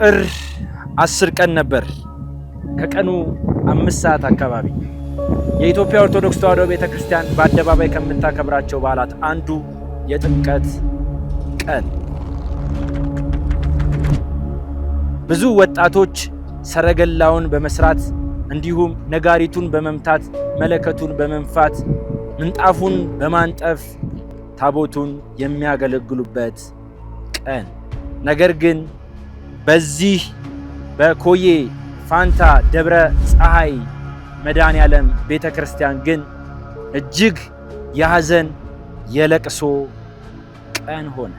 ጥር 10 ቀን ነበር ከቀኑ 5 ሰዓት አካባቢ የኢትዮጵያ ኦርቶዶክስ ተዋሕዶ ቤተ ክርስቲያን በአደባባይ ከምታከብራቸው በዓላት አንዱ የጥምቀት ቀን። ብዙ ወጣቶች ሰረገላውን በመስራት፣ እንዲሁም ነጋሪቱን በመምታት፣ መለከቱን በመንፋት፣ ምንጣፉን በማንጠፍ ታቦቱን የሚያገለግሉበት ቀን። ነገር ግን በዚህ በኮዬ ፋንታ ደብረ ፀሐይ መድኃኔዓለም ቤተ ክርስቲያን ግን እጅግ የሐዘን የለቅሶ ቀን ሆነ።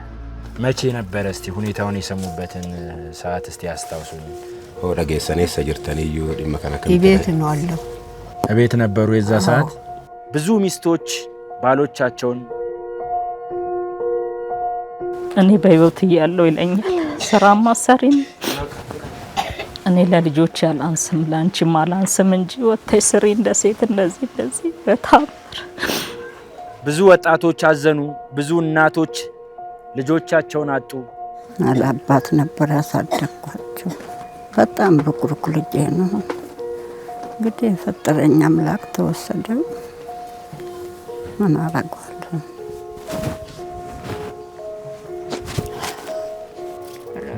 መቼ ነበረ? እስቲ ሁኔታውን የሰሙበትን ሰዓት እስቲ ያስታውሱኝ። Hoo dhageessanii eessa jirtaniyyuu dhimma kana ቤት ነው አለው። እቤት ነበሩ የዛ ሰዓት? ብዙ ሚስቶች ባሎቻቸውን እኔ በህይወት እያለሁ ይለኛል። ስራም አሰሪም እኔ ለልጆች አላንስም ለአንቺም አላንስም እንጂ ወጥተሽ ስሪ እንደ ሴት እንደዚህ እንደዚህ በታምር። ብዙ ወጣቶች አዘኑ። ብዙ እናቶች ልጆቻቸውን አጡ። አላባት ነበር ያሳደግኳቸው። በጣም ብኩርኩ ልጄ ነው። እንግዲህ የፈጠረኝ አምላክ ተወሰደ። ምን አደርገዋለሁ?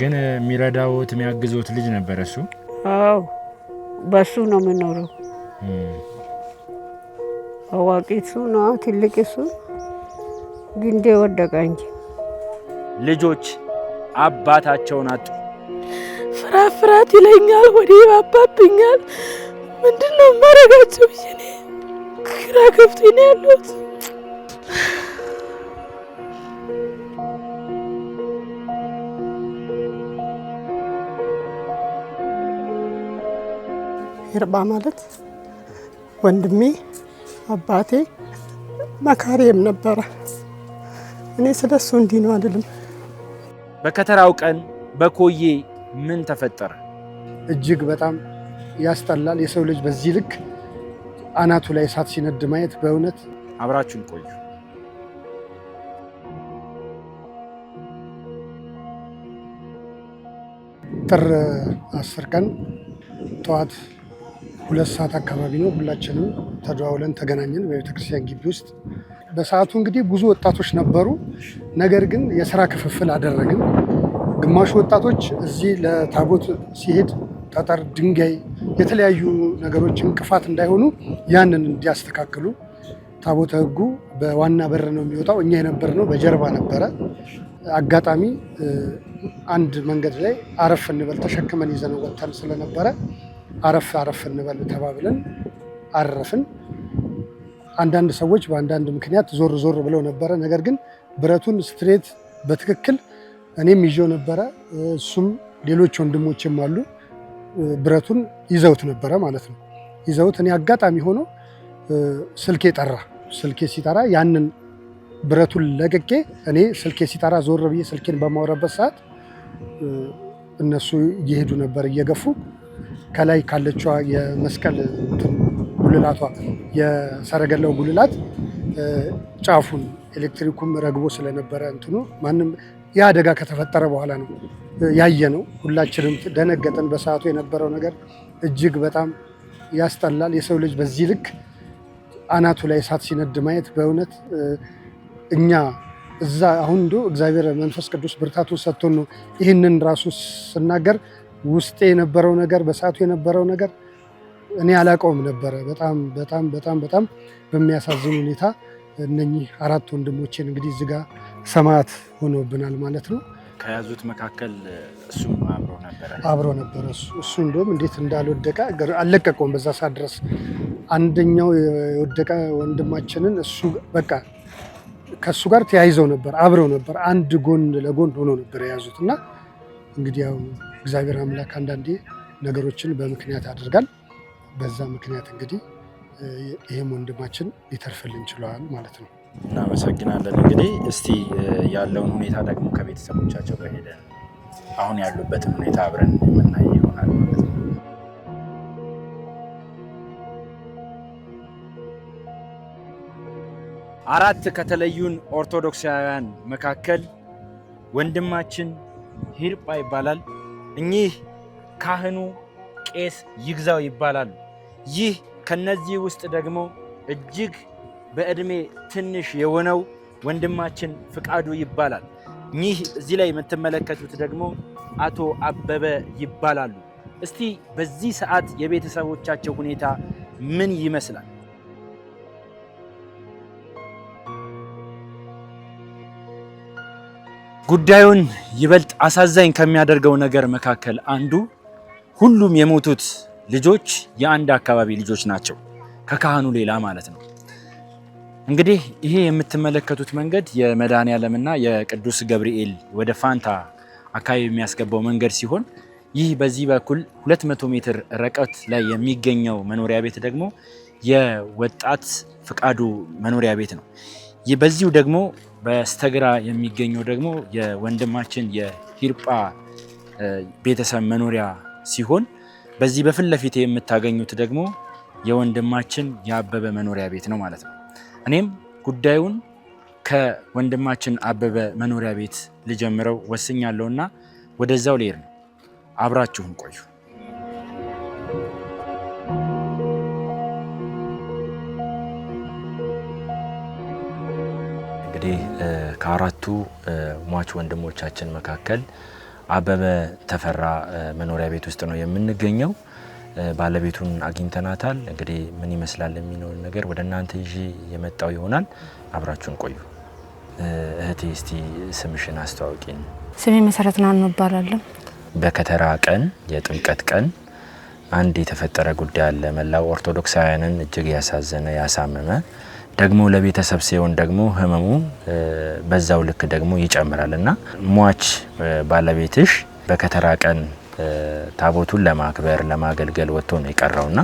ግን የሚረዳውት የሚያግዞት ልጅ ነበር እሱ። አዎ፣ በሱ ነው የምኖረው። አዋቂ እሱ ነው፣ ትልቅ እሱ ግንዴ ወደቀ እንጂ። ልጆች አባታቸውን አጡ። ፍርሃት ፍርሃት ይለኛል፣ ሆዴ ይባባብኛል። ምንድን ነው የማደርጋቸው ብዬ እኔ ግራ ገብቶኝ ነው ያለሁት። ይርባ ማለት ወንድሜ፣ አባቴ፣ መካሪም ነበረ። እኔ ስለ እሱ እንዲህ ነው አልልም። በከተራው ቀን በኮዬ ምን ተፈጠረ? እጅግ በጣም ያስጠላል። የሰው ልጅ በዚህ ልክ አናቱ ላይ እሳት ሲነድ ማየት በእውነት። አብራችሁን ቆዩ። ጥር 10 ቀን ጠዋት 2 ሰዓት አካባቢ ነው። ሁላችንም ተደዋውለን ተገናኘን በቤተክርስቲያን ግቢ ውስጥ። በሰዓቱ እንግዲህ ብዙ ወጣቶች ነበሩ። ነገር ግን የስራ ክፍፍል አደረግን። ግማሹ ወጣቶች እዚህ ለታቦት ሲሄድ ጠጠር፣ ድንጋይ፣ የተለያዩ ነገሮች እንቅፋት እንዳይሆኑ ያንን እንዲያስተካክሉ፣ ታቦተ ሕጉ በዋና በር ነው የሚወጣው። እኛ የነበርነው በጀርባ ነበረ። አጋጣሚ አንድ መንገድ ላይ አረፍ እንበል፣ ተሸክመን ይዘነው ወጥተን ስለነበረ አረፍ አረፍ እንበል ተባብለን አረፍን። አንዳንድ ሰዎች በአንዳንድ ምክንያት ዞር ዞር ብለው ነበረ። ነገር ግን ብረቱን straight በትክክል እኔም ይዤው ነበረ፣ እሱም ሌሎች ወንድሞችም አሉ። ብረቱን ይዘውት ነበረ ማለት ነው። ይዘውት እኔ አጋጣሚ ሆኖ ስልኬ ጠራ። ስልኬ ሲጠራ ያንን ብረቱን ለቅቄ እኔ ስልኬ ሲጠራ ዞር ብዬ ስልኬን በማወራበት ሰዓት እነሱ እየሄዱ ነበር እየገፉ። ከላይ ካለችዋ የመስቀል እንትን ጉልላቷ፣ የሰረገላው ጉልላት ጫፉን ኤሌክትሪኩም ረግቦ ስለነበረ እንትኑ ማንም ያ አደጋ ከተፈጠረ በኋላ ነው ያየነው። ሁላችንም ደነገጠን። በሰዓቱ የነበረው ነገር እጅግ በጣም ያስጠላል። የሰው ልጅ በዚህ ልክ አናቱ ላይ እሳት ሲነድ ማየት በእውነት። እኛ እዛ አሁን እንዶ እግዚአብሔር መንፈስ ቅዱስ ብርታቱን ሰጥቶን ነው ይህንን ራሱ ስናገር ውስጤ የነበረው ነገር፣ በሰዓቱ የነበረው ነገር እኔ አላውቀውም ነበረ። በጣም በጣም በጣም በጣም በሚያሳዝን ሁኔታ እነኚህ አራት ወንድሞቼን እንግዲህ እዚህ ጋር ሰማዕት ሆነውብናል ማለት ነው። ከያዙት መካከል እሱም አብሮ ነበረ። አብሮ ነበረ። እሱ እንደውም እንዴት እንዳልወደቀ አልለቀቀውም በዛ ሰዓት ድረስ። አንደኛው የወደቀ ወንድማችንን እሱ በቃ ከእሱ ጋር ተያይዘው ነበር፣ አብረው ነበር፣ አንድ ጎን ለጎን ሆኖ ነበር የያዙት። እና እንግዲህ ያው እግዚአብሔር አምላክ አንዳንዴ ነገሮችን በምክንያት ያደርጋል። በዛ ምክንያት እንግዲህ ይህም ወንድማችን ሊተርፍልን ችለዋል ማለት ነው። እናመሰግናለን። እንግዲህ እስቲ ያለውን ሁኔታ ደግሞ ከቤተሰቦቻቸው ጋር ሄደን አሁን ያሉበትን ሁኔታ አብረን የምናይ ይሆናል ማለት ነው። አራት ከተለዩን ኦርቶዶክሳውያን መካከል ወንድማችን ሂርጳ ይባላል። እኚህ ካህኑ ቄስ ይግዛው ይባላሉ። ይህ ከነዚህ ውስጥ ደግሞ እጅግ በዕድሜ ትንሽ የሆነው ወንድማችን ፍቃዱ ይባላል። እኚህ እዚህ ላይ የምትመለከቱት ደግሞ አቶ አበበ ይባላሉ። እስቲ በዚህ ሰዓት የቤተሰቦቻቸው ሁኔታ ምን ይመስላል? ጉዳዩን ይበልጥ አሳዛኝ ከሚያደርገው ነገር መካከል አንዱ ሁሉም የሞቱት ልጆች የአንድ አካባቢ ልጆች ናቸው፣ ከካህኑ ሌላ ማለት ነው። እንግዲህ ይሄ የምትመለከቱት መንገድ የመድኃኔዓለምና የቅዱስ ገብርኤል ወደ ፋንታ አካባቢ የሚያስገባው መንገድ ሲሆን ይህ በዚህ በኩል 200 ሜትር ርቀት ላይ የሚገኘው መኖሪያ ቤት ደግሞ የወጣት ፍቃዱ መኖሪያ ቤት ነው። በዚሁ ደግሞ በስተግራ የሚገኘው ደግሞ የወንድማችን የሂርጳ ቤተሰብ መኖሪያ ሲሆን በዚህ በፊት ለፊት የምታገኙት ደግሞ የወንድማችን የአበበ መኖሪያ ቤት ነው ማለት ነው። እኔም ጉዳዩን ከወንድማችን አበበ መኖሪያ ቤት ልጀምረው ወስኛለሁና ወደዛው ልሄድ ነው። አብራችሁን ቆዩ። እንግዲህ ከአራቱ ሟች ወንድሞቻችን መካከል አበበ ተፈራ መኖሪያ ቤት ውስጥ ነው የምንገኘው። ባለቤቱን አግኝተናታል። እንግዲህ ምን ይመስላል የሚለውን ነገር ወደ እናንተ ይዤ የመጣው ይሆናል። አብራችሁን ቆዩ። እህቴ እስቲ ስምሽን አስተዋውቂን። ስሜ መሰረት ናኑ እባላለሁ። በከተራ ቀን የጥምቀት ቀን አንድ የተፈጠረ ጉዳይ አለ። መላው ኦርቶዶክሳውያንን እጅግ ያሳዘነ ያሳመመ፣ ደግሞ ለቤተሰብ ሲሆን ደግሞ ህመሙ በዛው ልክ ደግሞ ይጨምራል እና ሟች ባለቤትሽ በከተራ ቀን ታቦቱን ለማክበር ለማገልገል ወጥቶ ነው የቀረውና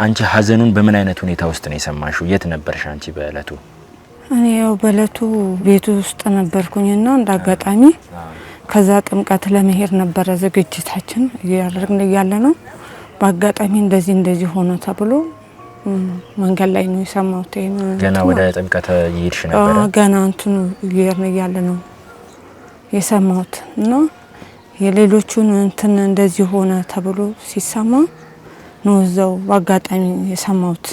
አንቺ ሀዘኑን በምን አይነት ሁኔታ ውስጥ ነው የሰማሽው? የት ነበርሽ አንቺ በእለቱ? እኔ ያው በእለቱ ቤቱ ውስጥ ነበርኩኝና እንደ አጋጣሚ ከዛ ጥምቀት ለመሄድ ነበረ ዝግጅታችን እያደረግን እያለ ነው። በአጋጣሚ እንደዚህ እንደዚህ ሆነ ተብሎ መንገድ ላይ ነው የሰማሁት። ገና ወደ ጥምቀት እየሄድሽ ነበረ? ገና እንትኑ እየሄድን እያለ ነው የሰማሁት እና የሌሎቹን እንትን እንደዚህ ሆነ ተብሎ ሲሰማ ነው እዛው በአጋጣሚ የሰማሁት።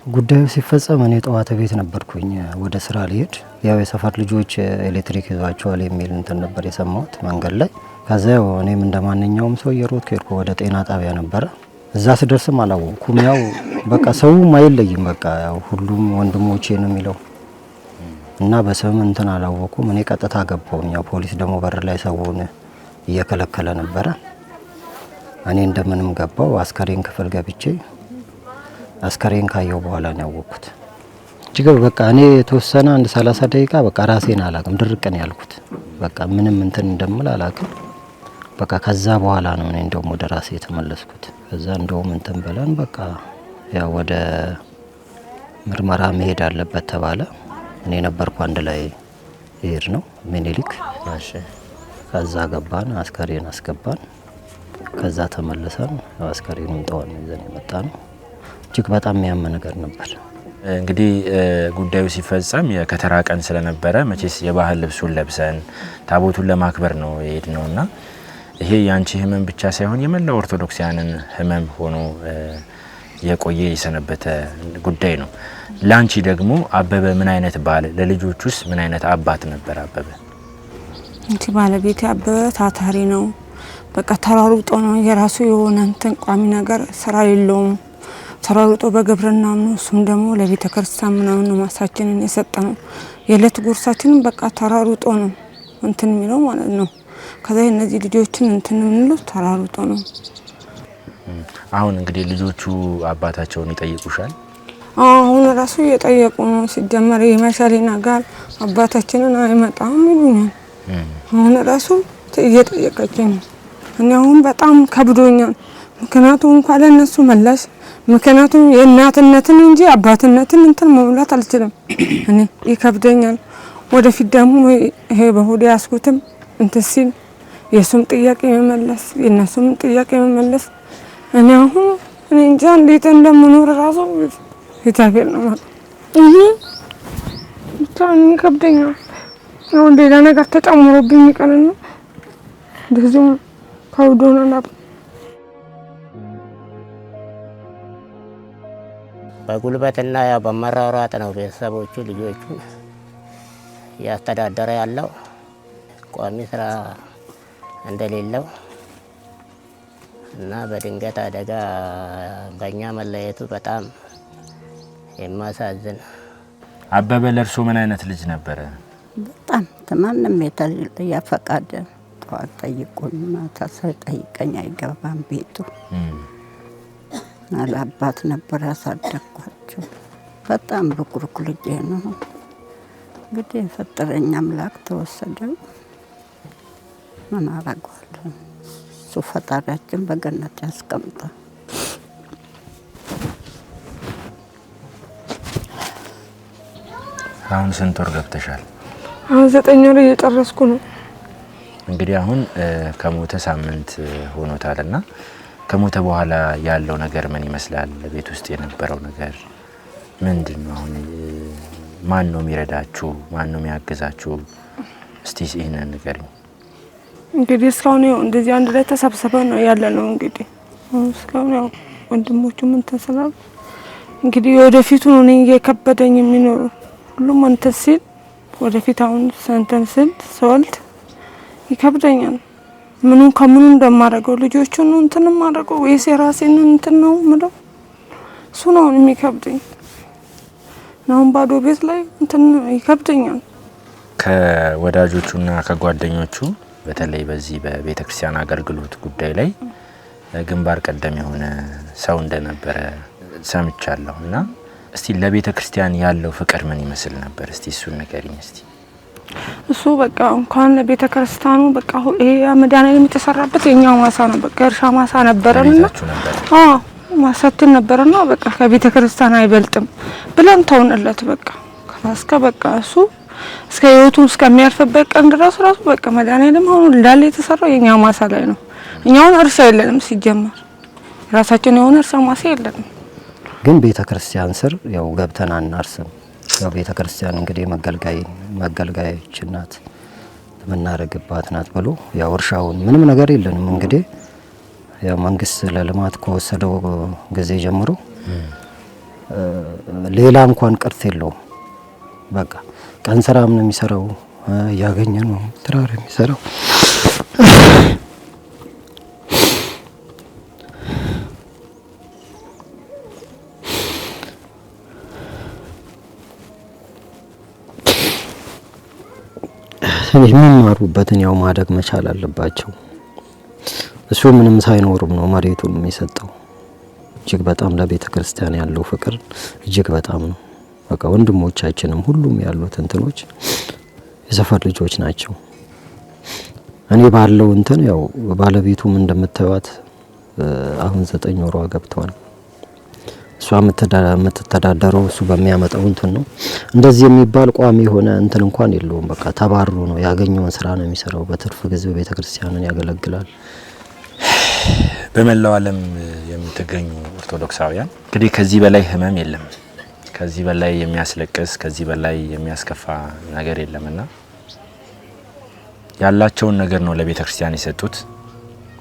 ጉዳዩ ሲፈጸም እኔ ጠዋት ቤት ነበርኩኝ ወደ ስራ ልሄድ። ያው የሰፈር ልጆች ኤሌክትሪክ ይዟቸዋል የሚል እንትን ነበር የሰማሁት መንገድ ላይ። ከዛ ያው እኔም እንደ ማንኛውም ሰው እየሮጥኩ ሄድኩ። ወደ ጤና ጣቢያ ነበረ። እዛ ስደርስም አላወቅኩም። ያው በቃ ሰውም አይለይም። በቃ ያው ሁሉም ወንድሞቼ ነው የሚለው እና በስም እንትን አላወኩም። እኔ ቀጥታ ገባሁኝ። ያው ፖሊስ ደግሞ በር ላይ ሰውን እየከለከለ ነበረ። እኔ እንደምንም ገባው። አስከሬን ክፍል ገብቼ አስከሬን ካየው በኋላ ነው ያወቅኩት። እጅግ በቃ እኔ የተወሰነ አንድ 30 ደቂቃ በቃ ራሴን አላቅም፣ ድርቅ ነው ያልኩት። በቃ ምንም እንትን እንደምል አላቅም። በቃ ከዛ በኋላ ነው እኔ እንደውም ወደ ራሴ የተመለስኩት። ከዛ እንደውም እንትን ብለን በቃ ያው ወደ ምርመራ መሄድ አለበት ተባለ። እኔ ነበርኩ አንድ ላይ ይሄድ ነው ምኒልክ። ከዛ ገባን፣ አስከሬን አስገባን። ከዛ ተመልሰን አስከሬኑን ጠዋት ነው ይዘን የመጣ ነው። እጅግ በጣም የሚያም ነገር ነበር። እንግዲህ ጉዳዩ ሲፈጸም የከተራ ቀን ስለነበረ መቼስ የባህል ልብሱን ለብሰን ታቦቱን ለማክበር ነው የሄድነውና ይሄ የአንቺ ህመም ብቻ ሳይሆን የመላው ኦርቶዶክሳውያንን ህመም ሆኖ የቆየ የሰነበተ ጉዳይ ነው። ላንቺ ደግሞ አበበ ምን አይነት ባል፣ ለልጆቹስ ምን አይነት አባት ነበር አበበ? እንቺ ባለቤቴ አበበ ታታሪ ነው። በቃ ተሯሩጦ ነው፣ የራሱ የሆነ እንትን ቋሚ ነገር ስራ የለውም። ተሯሩጦ በግብርና ነው። እሱም ደግሞ ለቤተ ክርስቲያን ምናምን ነው ማሳችንን የሰጠነው። የዕለት ጉርሳችንን በቃ ተሯሩጦ ነው እንትን የሚለው ማለት ነው። ከዛ እነዚህ ልጆችን እንትን የምንለው ተሯሩጦ ነው። አሁን እንግዲህ ልጆቹ አባታቸውን ይጠይቁሻል? አሁን ራሱ እየጠየቁ ነው። ሲጀመር የመሻሌ ነገር አባታችንን አይመጣም ይሉኛል። አሁን ራሱ እየጠየቀችኝ ነው። እኔ አሁን በጣም ከብዶኛል። ምክንያቱም እንኳን ለእነሱ መላሽ ምክንያቱም የእናትነትን እንጂ አባትነትን እንትን መሙላት አልችልም። እኔ ይከብደኛል። ወደፊት ደግሞ ይሄ በሆዴ ያስኩትም እንትን ሲል የእሱም ጥያቄ መመለስ የእነሱም ጥያቄ መመለስ እኔ አሁን እኔ እንጃ እንዴት እንደምኖር ራሱ እግዚአብሔር ነው ማለት ብቻ እኔ ይከብደኛል። አሁን ሌላ ነገር ተጨምሮብኝ ይቀርና እንደዚሁም ከብዶናል። በጉልበትና ያው በመሯሯጥ ነው ቤተሰቦቹ ልጆቹ እያስተዳደረ ያለው። ቋሚ ስራ እንደሌለው እና በድንገት አደጋ በእኛ መለየቱ በጣም የሚያሳዝን። አበበ ለእርሶ ምን አይነት ልጅ ነበረ? በጣም ማንም የተለየ ፈቃድ ጠዋት ጠይቆኝ ማታ ሳይጠይቀኝ አይገባም ቤቱ። አባት ነበር ያሳደግኳቸው። በጣም ብኩርኩ ልጄ ነው። እንግዲህ የፈጠረኝ አምላክ ተወሰደ። ምን አደርገዋለሁ? እሱ ፈጣሪያችን በገነት ያስቀምጠው። አሁን ስንት ወር ገብተሻል? አሁን 9 ወር እየጨረስኩ ነው። እንግዲህ አሁን ከሞተ ሳምንት ሆኖታልና ከሞተ በኋላ ያለው ነገር ምን ይመስላል? ቤት ውስጥ የነበረው ነገር ምንድን ነው? አሁን ማን ነው የሚረዳችሁ? ማን ነው የሚያግዛችሁ? እስቲ ይህንን ንገሪኝ። እንግዲህ እስካሁን ያው እንደዚህ አንድ ላይ ተሰብስበን ነው ያለነው። እንግዲህ እስካሁን ያው ወንድሞቹም እንትን ስላሉ እንግዲህ ወደፊቱ ነው እኔ እየከበደኝ የሚኖሩ ሁሉም እንትን ሲል ወደፊት አሁን እንትን ስል ስወልድ ይከብደኛል። ምኑን ከምኑ እንደማደርገው ልጆቹን እንትን የማደርገው ወይስ የራሴን እንትን ነው የምለው፣ እሱ ነው የሚከብደኝ። አሁን ባዶ ቤት ላይ እንትን ይከብደኛል። ከወዳጆቹና ከጓደኞቹ በተለይ በዚህ በቤተክርስቲያን አገልግሎት ጉዳይ ላይ ግንባር ቀደም የሆነ ሰው እንደነበረ ሰምቻለሁ። እና እስቲ ለቤተክርስቲያን ያለው ፍቅር ምን ይመስል ነበር? እስቲ እሱን ንገሪኝ እስቲ። እሱ በቃ እንኳን ለቤተክርስቲያኑ በቃ ይሄ መድኃኔዓለም የተሰራበት የኛው ማሳ ነው። በቃ እርሻ ማሳ ነበረና አዎ ማሳችን ነበረና በቃ ከቤተክርስቲያን አይበልጥም ብለን ተውንለት። በቃ ከፋስካ በቃ እሱ እስከ ህይወቱ እስከሚያርፍበት ቀን ድረስ ራሱ በቃ መድኃኔዓለም አሁን እንዳለ የተሰራው የኛ ማሳ ላይ ነው። እኛውን እርሻ የለንም ሲጀመር ራሳችን የሆነ እርሻ ማሳ የለንም። ግን ቤተክርስቲያን ስር ያው ገብተን አናርስም። ያው ቤተክርስቲያን እንግዲህ መገልገያችን ናት፣ የምናረግባት ናት ብሎ ያው እርሻውን ምንም ነገር የለንም። እንግዲህ ያው መንግስት ለልማት ከወሰደው ጊዜ ጀምሮ ሌላ እንኳን ቅርት የለውም። በቃ ቀን ስራም ነው የሚሰራው፣ እያገኘ ነው ትራር የሚሰራው። የሚማሩበትን ያው ማደግ መቻል አለባቸው። እሱ ምንም ሳይኖርም ነው መሬቱን የሚሰጠው። እጅግ በጣም ለቤተ ክርስቲያን ያለው ፍቅር እጅግ በጣም ነው። በቃ ወንድሞቻችንም ሁሉም ያሉት እንትኖች የሰፈር ልጆች ናቸው። እኔ ባለው እንትን ያው ባለቤቱም እንደምታዩት አሁን 9 ወሯ ገብተዋል። እሷ የምትተዳደረው እሱ በሚያመጣው እንትን ነው። እንደዚህ የሚባል ቋሚ የሆነ እንትን እንኳን የለውም። በቃ ተባሮ ነው ያገኘውን ስራ ነው የሚሰራው። በትርፍ ጊዜው ቤተክርስቲያንን ያገለግላል። በመላው ዓለም የምትገኙ ኦርቶዶክሳውያን እንግዲህ ከዚህ በላይ ህመም የለም፣ ከዚህ በላይ የሚያስለቅስ፣ ከዚህ በላይ የሚያስከፋ ነገር የለምና ያላቸውን ነገር ነው ለቤተክርስቲያን የሰጡት።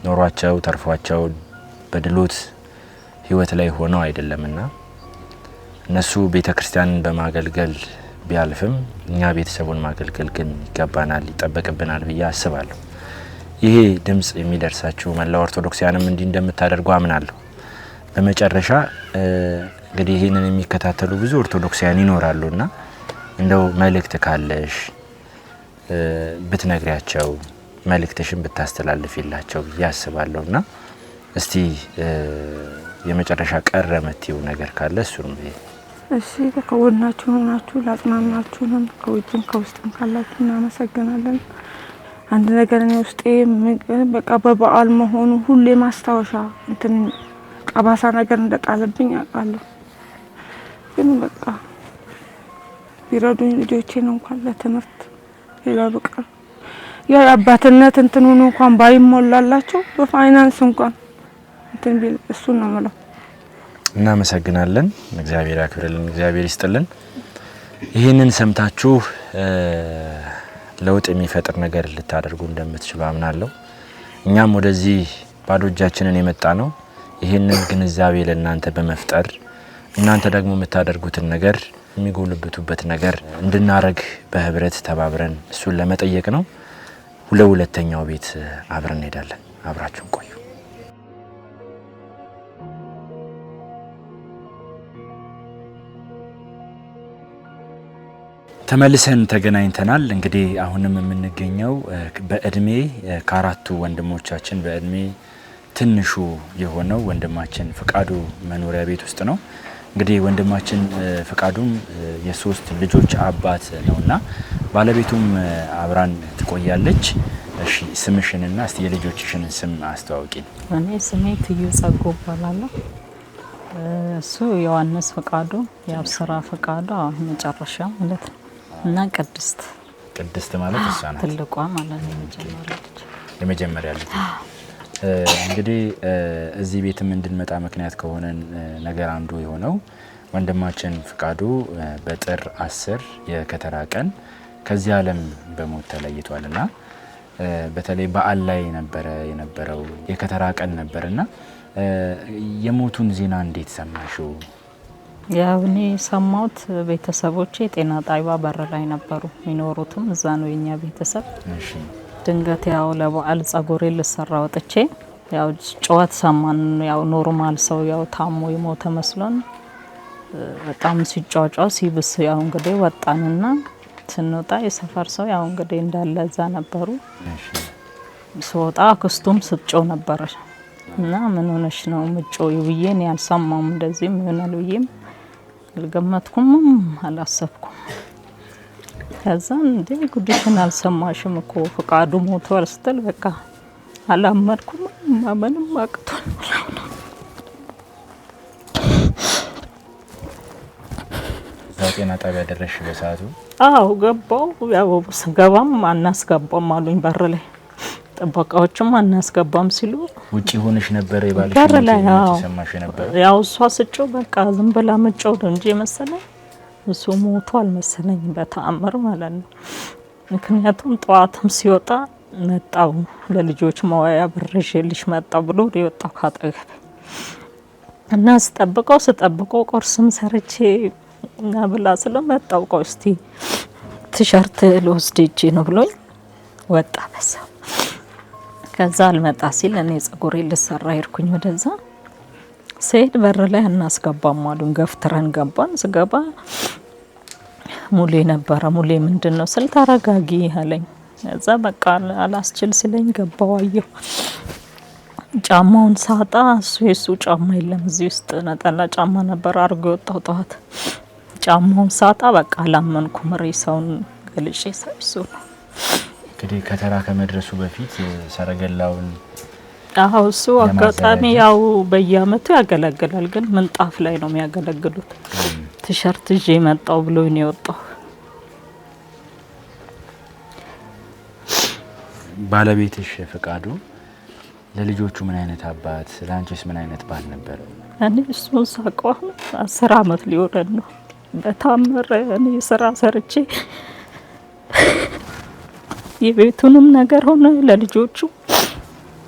ኖሯቸው ተርፏቸው በድሎት ህይወት ላይ ሆነው አይደለምና እነሱ ቤተክርስቲያንን በማገልገል ቢያልፍም እኛ ቤተሰቡን ማገልገል ግን ይገባናል፣ ይጠበቅብናል ብዬ አስባለሁ። ይሄ ድምጽ የሚደርሳችሁ መላው ኦርቶዶክሳውያንም እንዲህ እንደምታደርጉ አምናለሁ። በመጨረሻ እንግዲህ ይህንን የሚከታተሉ ብዙ ኦርቶዶክሳውያን ይኖራሉና እንደው መልእክት ካለሽ ብትነግሪያቸው መልእክትሽን ብታስተላልፊላቸው ብዬ አስባለሁና እስቲ የመጨረሻ ቀረ የምትይው ነገር ካለ እሱንም። እሺ፣ ከጎናችሁ ሆናችሁ ላጽናናችሁንም ከውጭም ከውስጥም ካላችሁ እናመሰግናለን። አንድ ነገር እኔ ውስጤ በቃ በበዓል መሆኑ ሁሌ ማስታወሻ እንትን ጠባሳ ነገር እንደጣለብኝ አውቃለሁ። ግን በቃ ቢረዱኝ ልጆቼን እንኳን ለትምህርት ሌላ ብቀር ያ የአባትነት እንትን ሆኖ እንኳን ባይሞላላቸው በፋይናንስ እንኳን እንትን ቢል እሱን ነው የምለው። እናመሰግናለን። እግዚአብሔር ያክብርልን፣ እግዚአብሔር ይስጥልን። ይህንን ሰምታችሁ ለውጥ የሚፈጥር ነገር ልታደርጉ እንደምትችሉ አምናለሁ። እኛም ወደዚህ ባዶ እጃችንን የመጣ ነው ይህንን ግንዛቤ ለእናንተ በመፍጠር እናንተ ደግሞ የምታደርጉትን ነገር የሚጎልብቱበት ነገር እንድናረግ በህብረት ተባብረን እሱን ለመጠየቅ ነው። ለሁለተኛው ቤት አብረን እንሄዳለን። አብራችሁን ቆዩ። ተመልሰን ተገናኝተናል። እንግዲህ አሁንም የምንገኘው በእድሜ ከአራቱ ወንድሞቻችን በእድሜ ትንሹ የሆነው ወንድማችን ፍቃዱ መኖሪያ ቤት ውስጥ ነው። እንግዲህ ወንድማችን ፍቃዱም የ3 ልጆች አባት ነውና ባለቤቱም አብራን ትቆያለች። እሺ፣ ስምሽንና እስቲ የልጆችሽን ስም አስተዋውቂ። እኔ ስሜ ትዩ ጸጎ እባላለሁ። እሱ ዮሐንስ ፍቃዱ፣ የአብስራ ፍቃዱ መጨረሻ ማለት ነው፣ እና ቅድስት። ቅድስት ማለት እሷ ናት ትልቋ ማለት ነው፣ የመጀመሪያ ልጅ። የመጀመሪያ ልጅ። እንግዲህ እዚህ ቤትም እንድንመጣ ምክንያት ከሆነን ነገር አንዱ የሆነው ወንድማችን ፍቃዱ በጥር 10 የከተራ ቀን ከዚህ ዓለም በሞት ተለይቷልና በተለይ በዓል ላይ ነበረ የነበረው፣ የከተራ ቀን ነበርና የሞቱን ዜና እንዴት ሰማሽው? ያው እኔ ሰማሁት፣ ቤተሰቦቼ ጤና ጣቢያ በር ላይ ነበሩ፣ የሚኖሩትም እዛ ነው የኛ ቤተሰብ። ድንገት ያው ለበዓል ጸጉሬ ልሰራ ወጥቼ ያው ጨዋት ሰማን። ያው normal ሰው ያው ታሞ የሞተ መስሎን በጣም ሲጫጫ ሲብስ ያው እንግዲህ ወጣንና ስንወጣ የሰፈር ሰው ያው እንግዲህ እንዳለ እዛ ነበሩ። ስወጣ አክስቱም ስትጮህ ነበረ እና ምን ሆነሽ ነው ምጮይ ብዬ እኔ አልሰማሁም። እንደዚህም ይሆናል ብዬም አልገመትኩም፣ አላሰብኩም። ከዛ እንዴ ጉድሽን አልሰማሽም እኮ ፍቃዱ ሞቷል ስትል በቃ አላመንኩም፣ ማመንም አቅቶኝ። እዛው ጤና ጣቢያ ደረስሽ በሰዓቱ? አዎ ገባው። ያው ስገባም አናስገባም አሉኝ በር ላይ፣ ጥበቃዎችም አናስገባም ሲሉ ውጪ ሆነሽ ነበር የባልሽ በር ላይ? አዎ። የሰማሽ የነበረው? ያው እሷ ስጮህ በቃ ዝም ብላ መጮህ ነው እንጂ የመሰለኝ እሱ ሞቷል መሰለኝ በተአምር ማለት ነው። ምክንያቱም ጠዋትም ሲወጣ መጣው ለልጆች መዋያ ብር ይዤልሽ መጣው ብሎ ነው የወጣው ካጠገቤ፣ እና ስጠብቀው ስጠብቀው ቁርስም ሰርቼ እና ብላ ስለው መጣው፣ ቆይ እስቲ ቲሸርት ልወስድ ሄጄ ነው ብሎኝ ወጣ በዛ። ከዛ አልመጣ ሲል እኔ ጸጉሬ ልሰራ ሄድኩኝ። ወደዛ ስሄድ በር ላይ አናስገባም አሉን። ገፍትረን ገባን። ስገባ ሙሌ ነበረ። ሙሌ ምንድን ነው ስል ተረጋጊ አለኝ። ከዛ በቃ አላስችል ሲለኝ ገባው አየሁ። ጫማውን ሳጣ እሱ የሱ ጫማ የለም እዚህ ውስጥ፣ ነጠላ ጫማ ነበር አድርጎ የወጣው ጠዋት። ጫማውን ሳጣ በቃ አላመንኩም። ሬሳውን ገልጬ ሳይ እሱ ነው። እንግዲህ ከተራ ከመድረሱ በፊት ሰረገላውን አዎ፣ እሱ አጋጣሚ ያው በየአመቱ ያገለግላል፣ ግን ምንጣፍ ላይ ነው የሚያገለግሉት። ቲሸርት ይዤ መጣው ብሎ ነው የወጣው። ባለቤትሽ ፍቃዱ ለልጆቹ ምን አይነት አባት፣ ለአንቺስ ምን አይነት ባል ነበር? እኔ እሱን ሳውቀው አሁን 10 አመት ሊሆነን ነው። በታምር እኔ ስራ ሰርቼ የቤቱንም ነገር ሆነ ለልጆቹ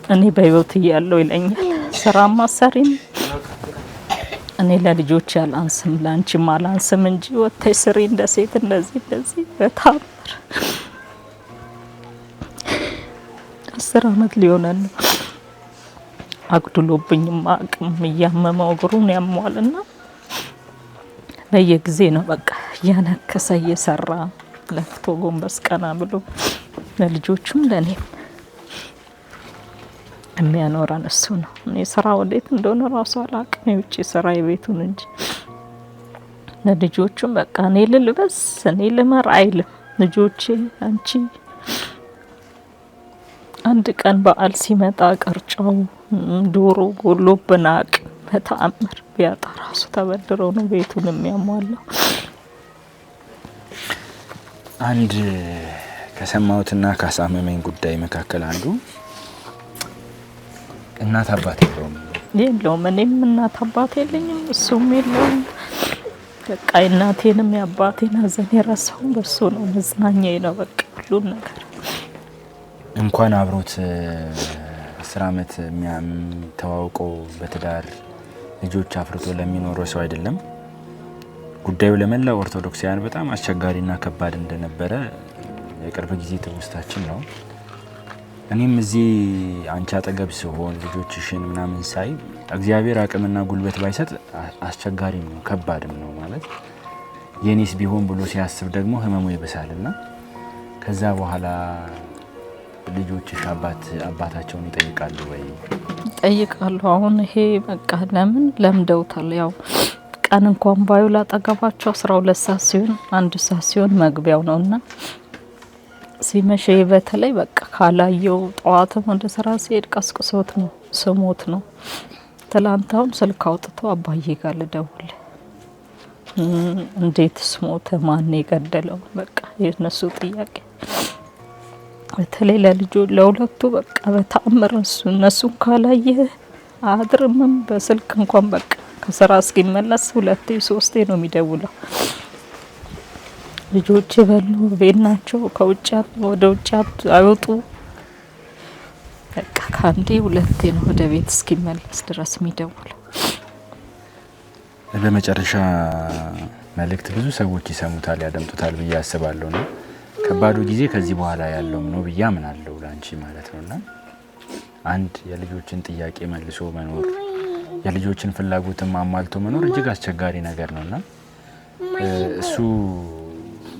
እኔ በህይወት እያለሁ ይለኛል። ስራም አሰሪም እኔ ለልጆች አላንስም፣ ለአንቺም አላንስም እንጂ ወጥተሽ ስሪ እንደ ሴት እንደዚህ እንደዚህ። በታምር 10 አመት ሊሆነን ነው። አጉድሎብኝም አቅም እያመመው እግሩን ያመዋልና በየጊዜ ነው በቃ እያነከሰ እየሰራ ለፍቶ ጎንበስ ቀና ብሎ ለልጆቹም ለኔም የሚያኖረን እሱ ነው። እኔ ስራ ወዴት እንደሆነ ራሱ አላውቅም። የውጭ ስራ የቤቱን እንጂ ለልጆቹም በቃ እኔ ልልበስ እኔ ልመር አይልም። ልጆቼ አንቺ አንድ ቀን በዓል ሲመጣ ቅርጫው ዶሮ ጎሎብን አያውቅም። በተአምር ቢያጣ ራሱ ተበድሮ ነው ቤቱን የሚያሟላው። አንድ ከሰማሁትና ካሳመመኝ ጉዳይ መካከል አንዱ እናት አባት የለውም። የለውም። እኔም እናት አባት የለኝም፣ እሱም የለውም። በቃ የእናቴንም የአባቴን ሐዘን የረሳው በሱ ነው። መጽናኛዬ ነው በቃ ሁሉን ነገር። እንኳን አብሮት 10 ዓመት ተዋውቆ በትዳር ልጆች አፍርቶ ለሚኖረው ሰው አይደለም። ጉዳዩ ለመላው ኦርቶዶክሳውያን በጣም አስቸጋሪና ከባድ እንደነበረ የቅርብ ጊዜ ትውስታችን ነው። እኔም እዚህ አንቺ አጠገብ ስሆን ልጆችሽን ምናምን ሳይ እግዚአብሔር አቅምና ጉልበት ባይሰጥ አስቸጋሪም ነው፣ ከባድም ነው። ማለት የኔስ ቢሆን ብሎ ሲያስብ ደግሞ ህመሙ ይብሳልና ከዛ በኋላ ልጆችሽ አባታቸውን ይጠይቃሉ ወይ? ይጠይቃሉ። አሁን ይሄ በቃ ለምን ለምደውታል። ያው ቀን እንኳን ባይውል አጠገባቸው 12 ሰዓት ሲሆን 1 ሰዓት ሲሆን መግቢያው ነውና ሲመሽ በተለይ በቃ ካላየው ጠዋትም ወደ ስራ ሲሄድ ቀስቅሶት ነው ስሞት ነው። ትላንት አሁን ስልክ አውጥቶ አባዬ ጋር ልደውል፣ እንዴት ስሞተ፣ ማን የገደለው፣ በቃ የነሱ ጥያቄ። በተለይ ለልጆ ለሁለቱ በቃ በተአምር እነሱን ካላየ አድርምም በስልክ እንኳን በቃ ከስራ እስኪመለስ 2 3 ነው የሚደውለው። ልጆች በሉ ቤት ናቸው፣ ከውጭ ወደ ውጭ አይወጡ። በቃ ከአንዴ 2 ነው ወደ ቤት እስኪመለስ ድረስ የሚደውለው። በመጨረሻ መልእክት ብዙ ሰዎች ይሰሙታል ያደምጡታል ብዬ አስባለሁ ነው። ከባዱ ጊዜ ከዚህ በኋላ ያለው ነው ብዬ አምናለሁ ላንቺ ማለት ነውና አንድ የልጆችን ጥያቄ መልሶ መኖር የልጆችን ፍላጎትን ማሟልቶ መኖር እጅግ አስቸጋሪ ነገር ነውና እሱ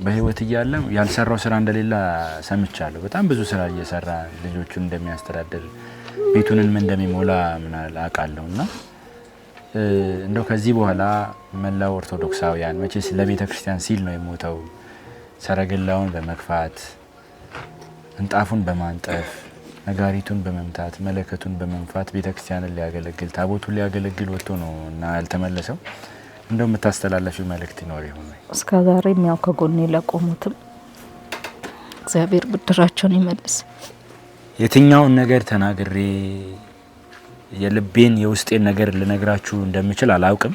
በህይወት እያለ ያልሰራው ስራ እንደሌላ ሰምቻለሁ። በጣም ብዙ ስራ እየሰራ ልጆቹን እንደሚያስተዳድር ቤቱንም እንደሚሞላ ምናል አውቃለሁና እንደው ከዚህ በኋላ መላው ኦርቶዶክሳውያን መቼስ ለቤተክርስቲያን ሲል ነው የሞተው። ሰረገላውን በመግፋት እንጣፉን በማንጠፍ ነጋሪቱን በመምታት መለከቱን በመንፋት ቤተክርስቲያንን ሊያገለግል ታቦቱን ሊያገለግል ወጥቶ ነው እና ያልተመለሰው። እንደው የምታስተላልፊው መልእክት ይኖር ይሆን? እስከ ዛሬም ያው ከጎኔ ለቆሙትም እግዚአብሔር ብድራቸውን ይመልስ። የትኛውን ነገር ተናግሬ የልቤን የውስጤን ነገር ልነግራችሁ እንደምችል አላውቅም።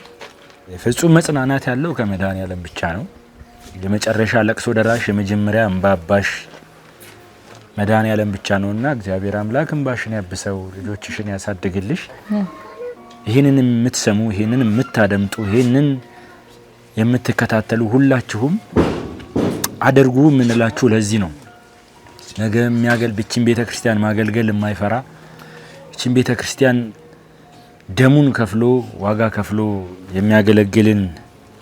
ፍጹም መጽናናት ያለው ከመድኃኔዓለም ብቻ ነው። የመጨረሻ ለቅሶ ደራሽ የመጀመሪያ እንባ አባሽ መድኃኔዓለም ብቻ ነውና እግዚአብሔር አምላክ እንባሽን ያብሰው፣ ልጆችሽን ያሳድግልሽ። ይሄንን የምትሰሙ ይሄንን የምታደምጡ ይሄንን የምትከታተሉ ሁላችሁም አድርጉ የምንላችሁ ለዚህ ነው። ነገ የሚያገልብችን ቤተክርስቲያን ማገልገል የማይፈራ እቺን ቤተክርስቲያን ደሙን ከፍሎ ዋጋ ከፍሎ የሚያገለግልን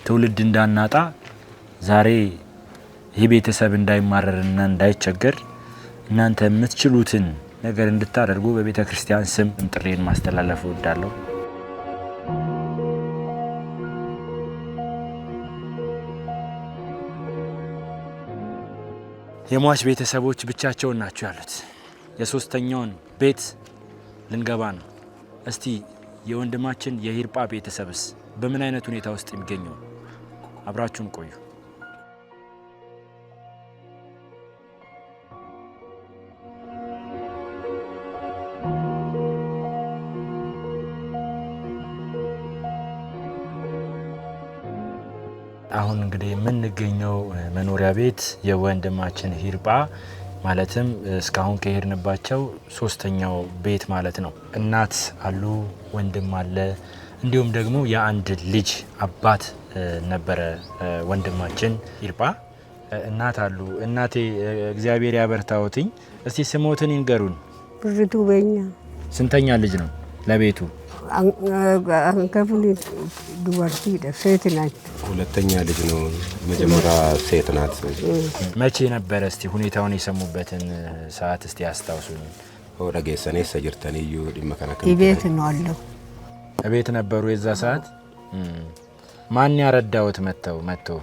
ትውልድ እንዳናጣ ዛሬ ይህ ቤተሰብ እንዳይማረርና እንዳይቸገር እናንተ የምትችሉትን ነገር እንድታደርጉ በቤተክርስቲያን ስም ጥሪዬን ማስተላለፍ እወዳለሁ። የሟች ቤተሰቦች ብቻቸውን ናቸው ያሉት። የሶስተኛውን ቤት ልንገባ ነው። እስቲ የወንድማችን የሂርጳ ቤተሰብስ በምን አይነት ሁኔታ ውስጥ የሚገኘው? አብራችሁን ቆዩ። አሁን እንግዲህ የምንገኘው መኖሪያ ቤት የወንድማችን ሂርጳ ማለትም እስካሁን ከሄድንባቸው ሶስተኛው ቤት ማለት ነው። እናት አሉ፣ ወንድም አለ፣ እንዲሁም ደግሞ የአንድ ልጅ አባት ነበረ ወንድማችን ሂርጳ። እናት አሉ። እናቴ እግዚአብሔር ያበርታዎትኝ። እስቲ ስሞትን ይንገሩን። ብርቱ በኛ ስንተኛ ልጅ ነው ለቤቱ? አንከፍል ዱበርቲ ሴት ናት። ሁለተኛ ልጅ ነው። መጀመሪያ ሴት ናት። መቼ ነበረ እስቲ ሁኔታውን የሰሙበትን ሰዓት እስቲ ያስታውሱኝ። Dhageessaneessa jirtaniyyuu dhimma kana ቤት ነው አለው። ቤት ነበሩ የዛ ሰዓት? ማን ያረዳውት? መተው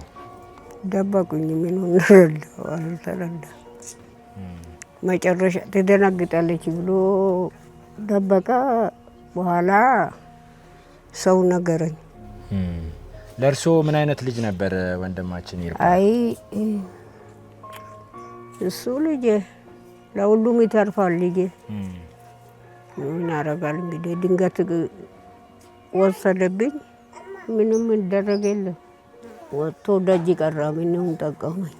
ደበቁኝ። ምን ረዳው አልተረዳ። መጨረሻ ትደነግጣለች ብሎ ደበቀ። በኋላ ሰው ነገረኝ። ለእርሶ ምን አይነት ልጅ ነበር ወንድማችን ሂርጳ? አይ እሱ ልጄ ለሁሉም ይተርፋል። ልጄ ምን ያደርጋል እንግዲህ ድንገት ወሰደብኝ። ምንም ይደረግ የለም። ወጥቶ ደጅ ቀራ። ምንም ጠቀመኝ።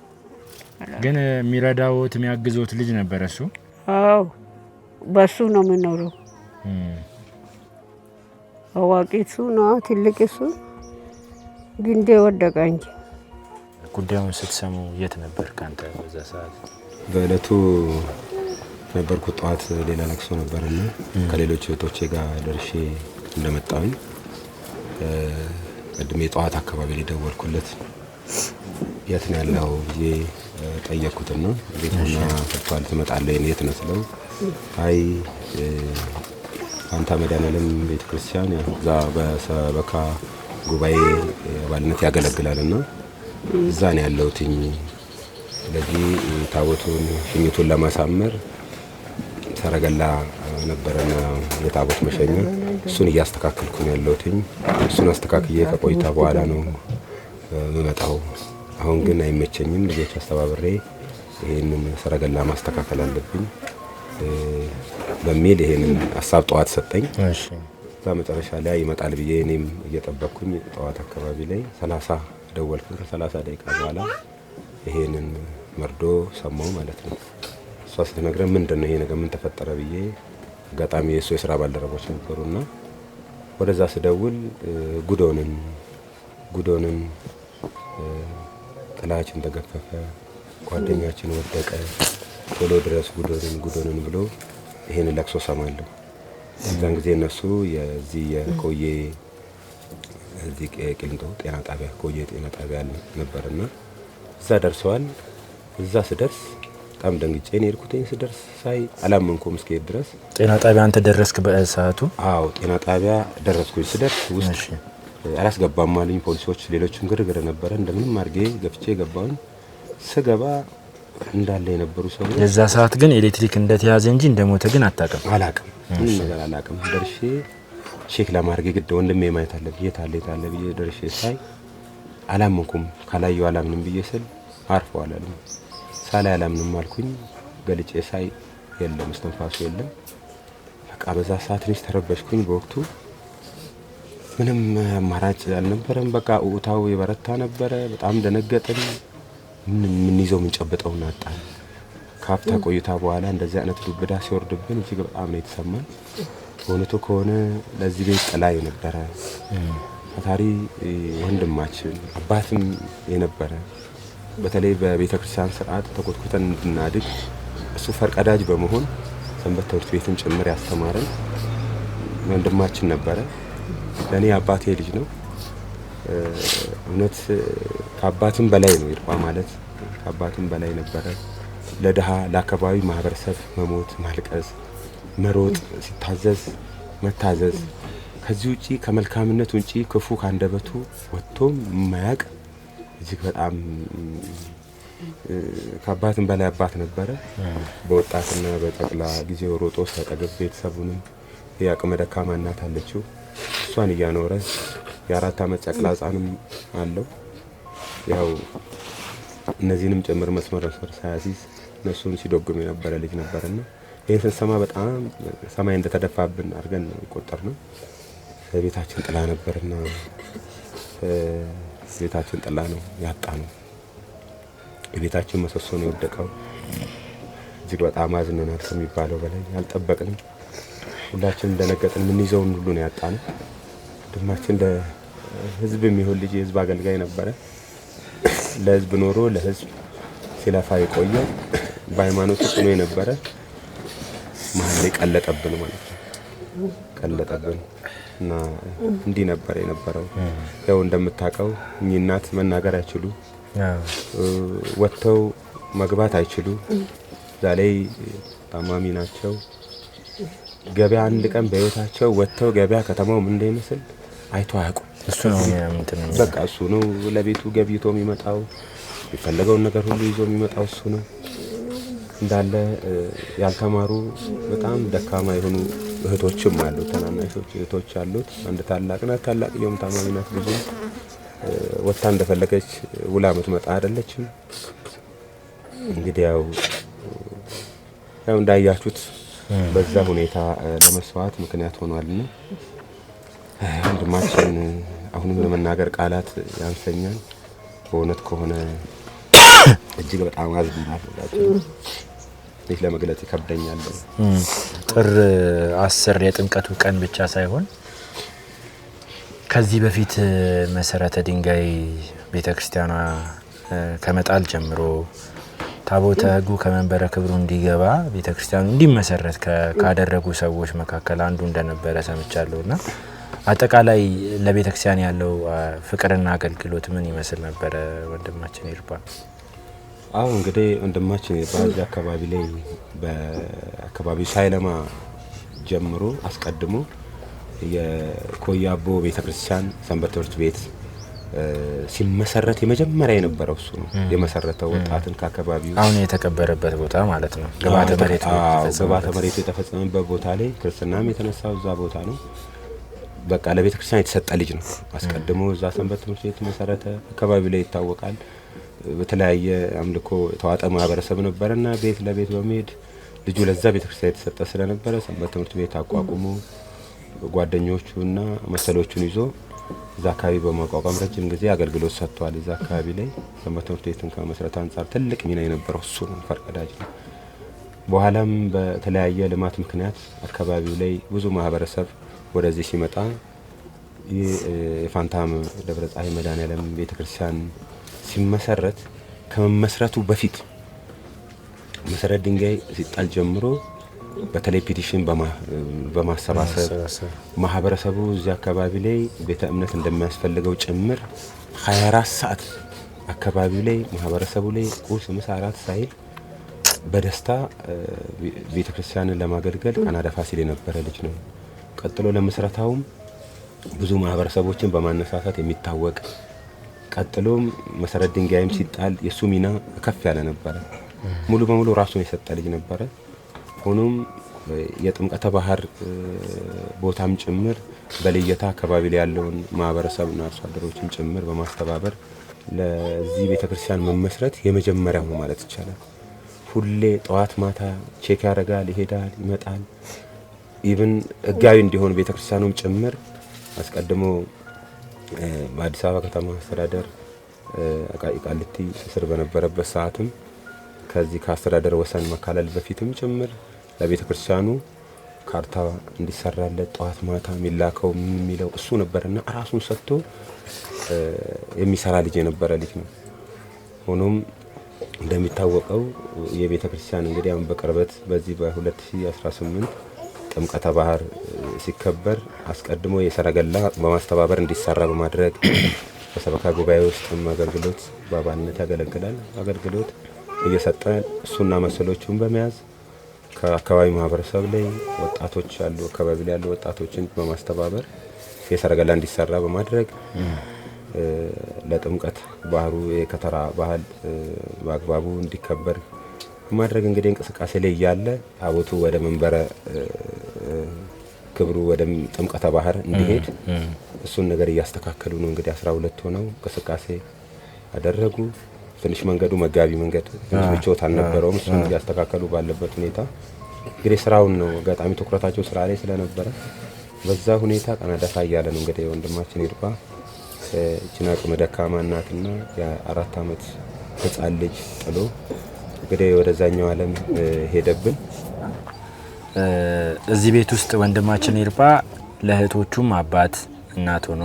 ግን የሚረዳዎት የሚያግዞት ልጅ ነበር እሱ? አዎ በሱ ነው የሚኖረው። አዋቂ እሱ ነው፣ ትልቅ እሱ ግንዴ ወደቀ እንጂ። ጉዳዩን ስትሰሙ የት ነበር ከአንተ በዛ ሰዓት? በእለቱ ነበርኩት። ጠዋት ሌላ ለቅሶ ነበርና ከሌሎች እህቶቼ ጋር ደርሼ እንደመጣሁኝ ቅድሜ ጠዋት አካባቢ ላይ ደወልኩለት። የት ነው ያለው ብዬ ጠየቅኩትና ቤት ቡና ፈልቷል ትመጣለህ የት ነው ስለው አይ ፋንታ መድኃኔዓለም ቤተክርስቲያን እዛ በሰበካ ጉባኤ አባልነት ያገለግላልና እዛ ነው ያለሁትኝ። ስለዚህ ታቦቱን ሽኝቱን ለማሳመር ሰረገላ ነበረና የታቦት መሸኛ እሱን እያስተካከልኩ ነው ያለሁትኝ። እሱን አስተካክዬ ከቆይታ በኋላ ነው የምመጣው። አሁን ግን አይመቸኝም፣ ልጆች አስተባብሬ ይሄንን ሰረገላ ማስተካከል አለብኝ በሚል ይሄንን ሀሳብ ጠዋት ሰጠኝ። እዛ መጨረሻ ላይ ይመጣል ብዬ እኔም እየጠበቅኩኝ ጠዋት አካባቢ ላይ 30 ደወልኩኝ። ከ30 ደቂቃ በኋላ ይሄንን መርዶ ሰማው ማለት ነው። እሷ ስትነግረን ምንድን ነው ይሄ ነገር ምን ተፈጠረ ብዬ አጋጣሚ የእሱ የስራ ባልደረቦች ነበሩና ወደዛ ስደውል ጉዶንን ጉዶንን ጥላችን ተገፈፈ፣ ጓደኛችን ወደቀ፣ ቶሎ ድረስ ጉዶንን ጉዶንን ብሎ ይሄን ለቅሶ ሰማለሁ። እዛን ጊዜ እነሱ የዚህ የቆየ እዚህ ቂሊንጦ ጤና ጣቢያ ቆየ ጤና ጣቢያ ነበርና እዛ ደርሰዋል። እዛ ስደርስ በጣም ደንግጬ ነው የሄድኩትኝ። ስደርስ ሳይ አላመንኩም እስከሄድ ድረስ። ጤና ጣቢያ አንተ ደረስክ በሰዓቱ? አዎ ጤና ጣቢያ ደረስኩኝ። ስደርስ ውስጥ አላስገባም አሉኝ ፖሊሶች። ሌሎችም ግርግር ነበረ። እንደምንም አድርጌ ገፍቼ ገባሁኝ። ስገባ እንዳለ የነበሩ ሰዎች የዛ ሰዓት ግን ኤሌክትሪክ እንደተያዘ እንጂ እንደሞተ ግን አታውቅም? አላውቅም፣ ምንም ነገር አላውቅም። ደርሼ check ለማድረግ የግድ ወንድሜ ማየት አለብኝ፣ የት አለ የት አለ ብዬ ደርሼ ሳይ አላመንኩም። ካላየሁ አላምንም ብዬ ስል አርፈዋል አሉኝ። ሳላይ አላምንም አልኩኝ። ገልጬ ሳይ የለም፣ እስትንፋሱ የለም። በቃ በዛ ሰዓት ትንሽ ተረበሽኩኝ። በወቅቱ ምንም አማራጭ አልነበረም። በቃ እውታው የበረታ ነበረ። በጣም ደነገጥን። ምን የምንይዘው የምንጨብጠውን አጣን። ካፍታ ቆይታ በኋላ እንደዚህ አይነት ዱብዳ ሲወርድብን እጅግ በጣም ነው የተሰማን። በእውነቱ ከሆነ ለዚህ ቤት ጥላ የነበረ ታታሪ ወንድማችን አባትም የነበረ በተለይ በቤተ ክርስቲያን ስርዓት ተኮትኩተን እንድናድግ እሱ ፈርቀዳጅ በመሆን ሰንበት ትምህርት ቤትን ጭምር ያስተማረን ወንድማችን ነበረ። ለእኔ አባቴ ልጅ ነው። እውነት ከአባትም በላይ ነው ይርቋ ማለት ከአባትም በላይ ነበረ። ለድሃ ለአካባቢ ማህበረሰብ መሞት፣ ማልቀስ፣ መሮጥ፣ ሲታዘዝ መታዘዝ፣ ከዚህ ውጪ ከመልካምነት ውጪ ክፉ ካንደበቱ ወጥቶም የማያውቅ እጅግ በጣም ከአባትም በላይ አባት ነበረ። በወጣትና በጨቅላ ጊዜው ሮጦ ሳይጠግብ ቤተሰቡንም የአቅመ ደካማ እናት አለችው እሷን እያኖረ የ4 ዓመት ጨቅላ ህጻንም አለው። ያው እነዚህንም ጭምር መስመር ሳያሲዝ እነሱን ሲዶግም የነበረ ልጅ ነበርና ይህን ስንሰማ በጣም ሰማይ እንደተደፋብን አድርገን ነው የቆጠርነው። ቤታችን ጥላ ነበርና ቤታችን ጥላ ነው ያጣነው። የቤታችን ምሰሶ ነው የወደቀው። እጅግ በጣም አዝነናል ከሚባለው በላይ አልጠበቅንም። ሁላችንም እንደነገጥን የምንይዘውን ሁሉ ነው ያጣነው። ወንድማችን ለህዝብ የሚሆን ልጅ የህዝብ አገልጋይ ነበረ። ለህዝብ ኖሮ ለህዝብ ሲለፋ የቆየ በሃይማኖቱ ጽኑ የነበረ መሀል ላይ ቀለጠብን ማለት ነው። ቀለጠብን እና እንዲህ ነበር የነበረው። ያው እንደምታውቀው እኚህ እናት መናገር አይችሉ፣ ወጥተው መግባት አይችሉ። እዛ ላይ ታማሚ ናቸው። ገበያ አንድ ቀን በህይወታቸው ወጥተው ገበያ ከተማው ምን እንደሚመስል አይቶ አያውቁም። እሱ ነው እንትን በቃ እሱ ነው ለቤቱ ገብይቶ የሚመጣው፣ የሚፈለገውን ነገር ሁሉ ይዞ የሚመጣው እሱ ነው። እንዳለ ያልተማሩ በጣም ደካማ የሆኑ እህቶችም አሉ፣ ታናናሾች እህቶች አሉት። አንድ ታላቅ ናት፣ ታላቅየውም ታማሚ ናት። ብዙ ወጥታ እንደፈለገች ውላ የምትመጣ አይደለችም። እንግዲህ ያው እንዳያችሁት በዛ ሁኔታ ለመስዋዕት ምክንያት ሆኗልና ወንድማችን አሁንም ለመናገር ቃላት ያንሰኛል። በእውነት ከሆነ እጅግ በጣም አዝናለሁ። ትንሽ ለመግለጽ ይከብደኛል። ጥር 10 የጥምቀቱ ቀን ብቻ ሳይሆን ከዚህ በፊት መሰረተ ድንጋይ ቤተክርስቲያኗ ከመጣል ጀምሮ ታቦተ ሕጉ ከመንበረ ክብሩ እንዲገባ ቤተክርስቲያኑ እንዲመሰረት ካደረጉ ሰዎች መካከል አንዱ እንደነበረ ሰምቻለሁና አጠቃላይ ለቤተክርስቲያን ያለው ፍቅርና አገልግሎት ምን ይመስል ነበረ ወንድማችን ይርባ? አዎ እንግዲህ ወንድማችን ይርባ እዚህ አካባቢ ላይ በአካባቢው ሳይለማ ጀምሮ አስቀድሞ የኮያቦ ቤተክርስቲያን ሰንበት ትምህርት ቤት ሲመሰረት የመጀመሪያ የነበረው እሱ ነው የመሰረተው። ወጣትን ከአካባቢው አሁን የተከበረበት ቦታ ማለት ነው። ግብዓተ መሬቱ የተፈጸመበት ቦታ ላይ ክርስትናም የተነሳው እዛ ቦታ ነው። በቃ ለቤተክርስቲያን የተሰጠ ልጅ ነው። አስቀድሞ እዛ ሰንበት ትምህርት ቤት መሰረተ። አካባቢው ላይ ይታወቃል። በተለያየ አምልኮ የተዋጠ ማህበረሰብ ነበርና ቤት ለቤት በመሄድ ልጁ ለዛ ቤተክርስቲያን የተሰጠ ስለነበረ ሰንበት ትምህርት ቤት አቋቁሞ ጓደኞቹና መሰሎቹን ይዞ እዛ አካባቢ በማቋቋም ረጅም ጊዜ አገልግሎት ሰጥቷል። እዛ አካባቢ ላይ ሰንበት ትምህርት ቤትን ከመመስረት አንፃር ትልቅ ሚና የነበረው እሱ ነው፣ ፈርቀዳጅ ነው። በኋላም በተለያየ ልማት ምክንያት አካባቢው ላይ ብዙ ማህበረሰብ ወደዚህ ሲመጣ የፋንታም ደብረ ፀሐይ መድኃኔዓለም ቤተክርስቲያን ሲመሰረት ከመመስረቱ በፊት መሰረት ድንጋይ ሲጣል ጀምሮ በተለይ petition በማሰባሰብ ማህበረሰቡ እዚህ አካባቢ ላይ ቤተ እምነት እንደሚያስፈልገው ጭምር 24 ሰዓት አካባቢው ላይ ማህበረሰቡ ላይ ቁርስ፣ ምሳ፣ እራት ሳይል በደስታ ቤተክርስቲያንን ለማገልገል ቀና ደፋ ሲል የነበረ ልጅ ነው። ቀጥሎ ለመስረታውም ብዙ ማህበረሰቦችን በማነሳሳት የሚታወቅ ቀጥሎም መሰረት ድንጋይም ሲጣል የሱ ሚና ከፍ ያለ ነበረ። ሙሉ በሙሉ ራሱን የሰጠ ልጅ ነበረ። ሆኖም የጥምቀተ ባህር ቦታም ጭምር በልየታ አካባቢ ላይ ያለውን ማህበረሰብና አርሶ አደሮችን ጭምር በማስተባበር ለዚህ ቤተክርስቲያን መመስረት የመጀመሪያው ነው ማለት ይቻላል። ሁሌ ጠዋት ማታ check ያደርጋል፣ ይሄዳል፣ ይመጣል። even ህጋዊ እንዲሆን ቤተክርስቲያኑም ጭምር አስቀድሞ በአዲስ አበባ ከተማ አስተዳደር አቃቂ ቃሊቲ እስር በነበረበት ሰዓትም ከዚህ ከአስተዳደር ወሰን መካለል በፊትም ጭምር ለቤተክርስቲያኑ ካርታ እንዲሰራለት ጠዋት ማታ የሚላከው የሚለው እሱ ነበርና ራሱን ሰጥቶ የሚሰራ ልጅ የነበረ ልጅ ነው። ሆኖም እንደሚታወቀው የቤተክርስቲያን እንግዲህ አሁን በቅርበት በዚህ በ2018 ጥምቀተ ባህር ሲከበር አስቀድሞ የሰረገላ በማስተባበር እንዲሰራ በማድረግ በሰበካ ጉባኤ ውስጥም አገልግሎት በአባልነት ያገለግላል። አገልግሎት እየሰጠ እሱና መሰሎቹን በመያዝ ከአካባቢ ማህበረሰብ ላይ ወጣቶች ያሉ አካባቢ ላይ ያሉ ወጣቶችን በማስተባበር የሰረገላ እንዲሰራ በማድረግ ለጥምቀት ባህሩ የከተራ ባህል በአግባቡ እንዲከበር ማድረግ እንግዲህ እንቅስቃሴ ላይ ያለ ታቦቱ ወደ መንበረ ክብሩ ወደ ጥምቀተ ባህር እንዲሄድ እሱን ነገር እያስተካከሉ ነው። እንግዲህ 12 ሆነው እንቅስቃሴ አደረጉ። ትንሽ መንገዱ መጋቢ መንገድ ትንሽ ምቾት አልነበረውም። እሱን እያስተካከሉ ባለበት ሁኔታ እንግዲህ ስራውን ነው አጋጣሚ ትኩረታቸው ስራ ላይ ስለነበረ በዛ ሁኔታ ቀና ደፋ እያለ ነው እንግዲህ ወንድማችን ይርባ እቺን አቅመ ደካማ እናትና የ4 ዓመት ህፃን ልጅ ጥሎ እንግዲህ ወደዛኛው ዓለም ሄደብን። እዚህ ቤት ውስጥ ወንድማችን ይርባ ለእህቶቹም አባት እናት ሆኖ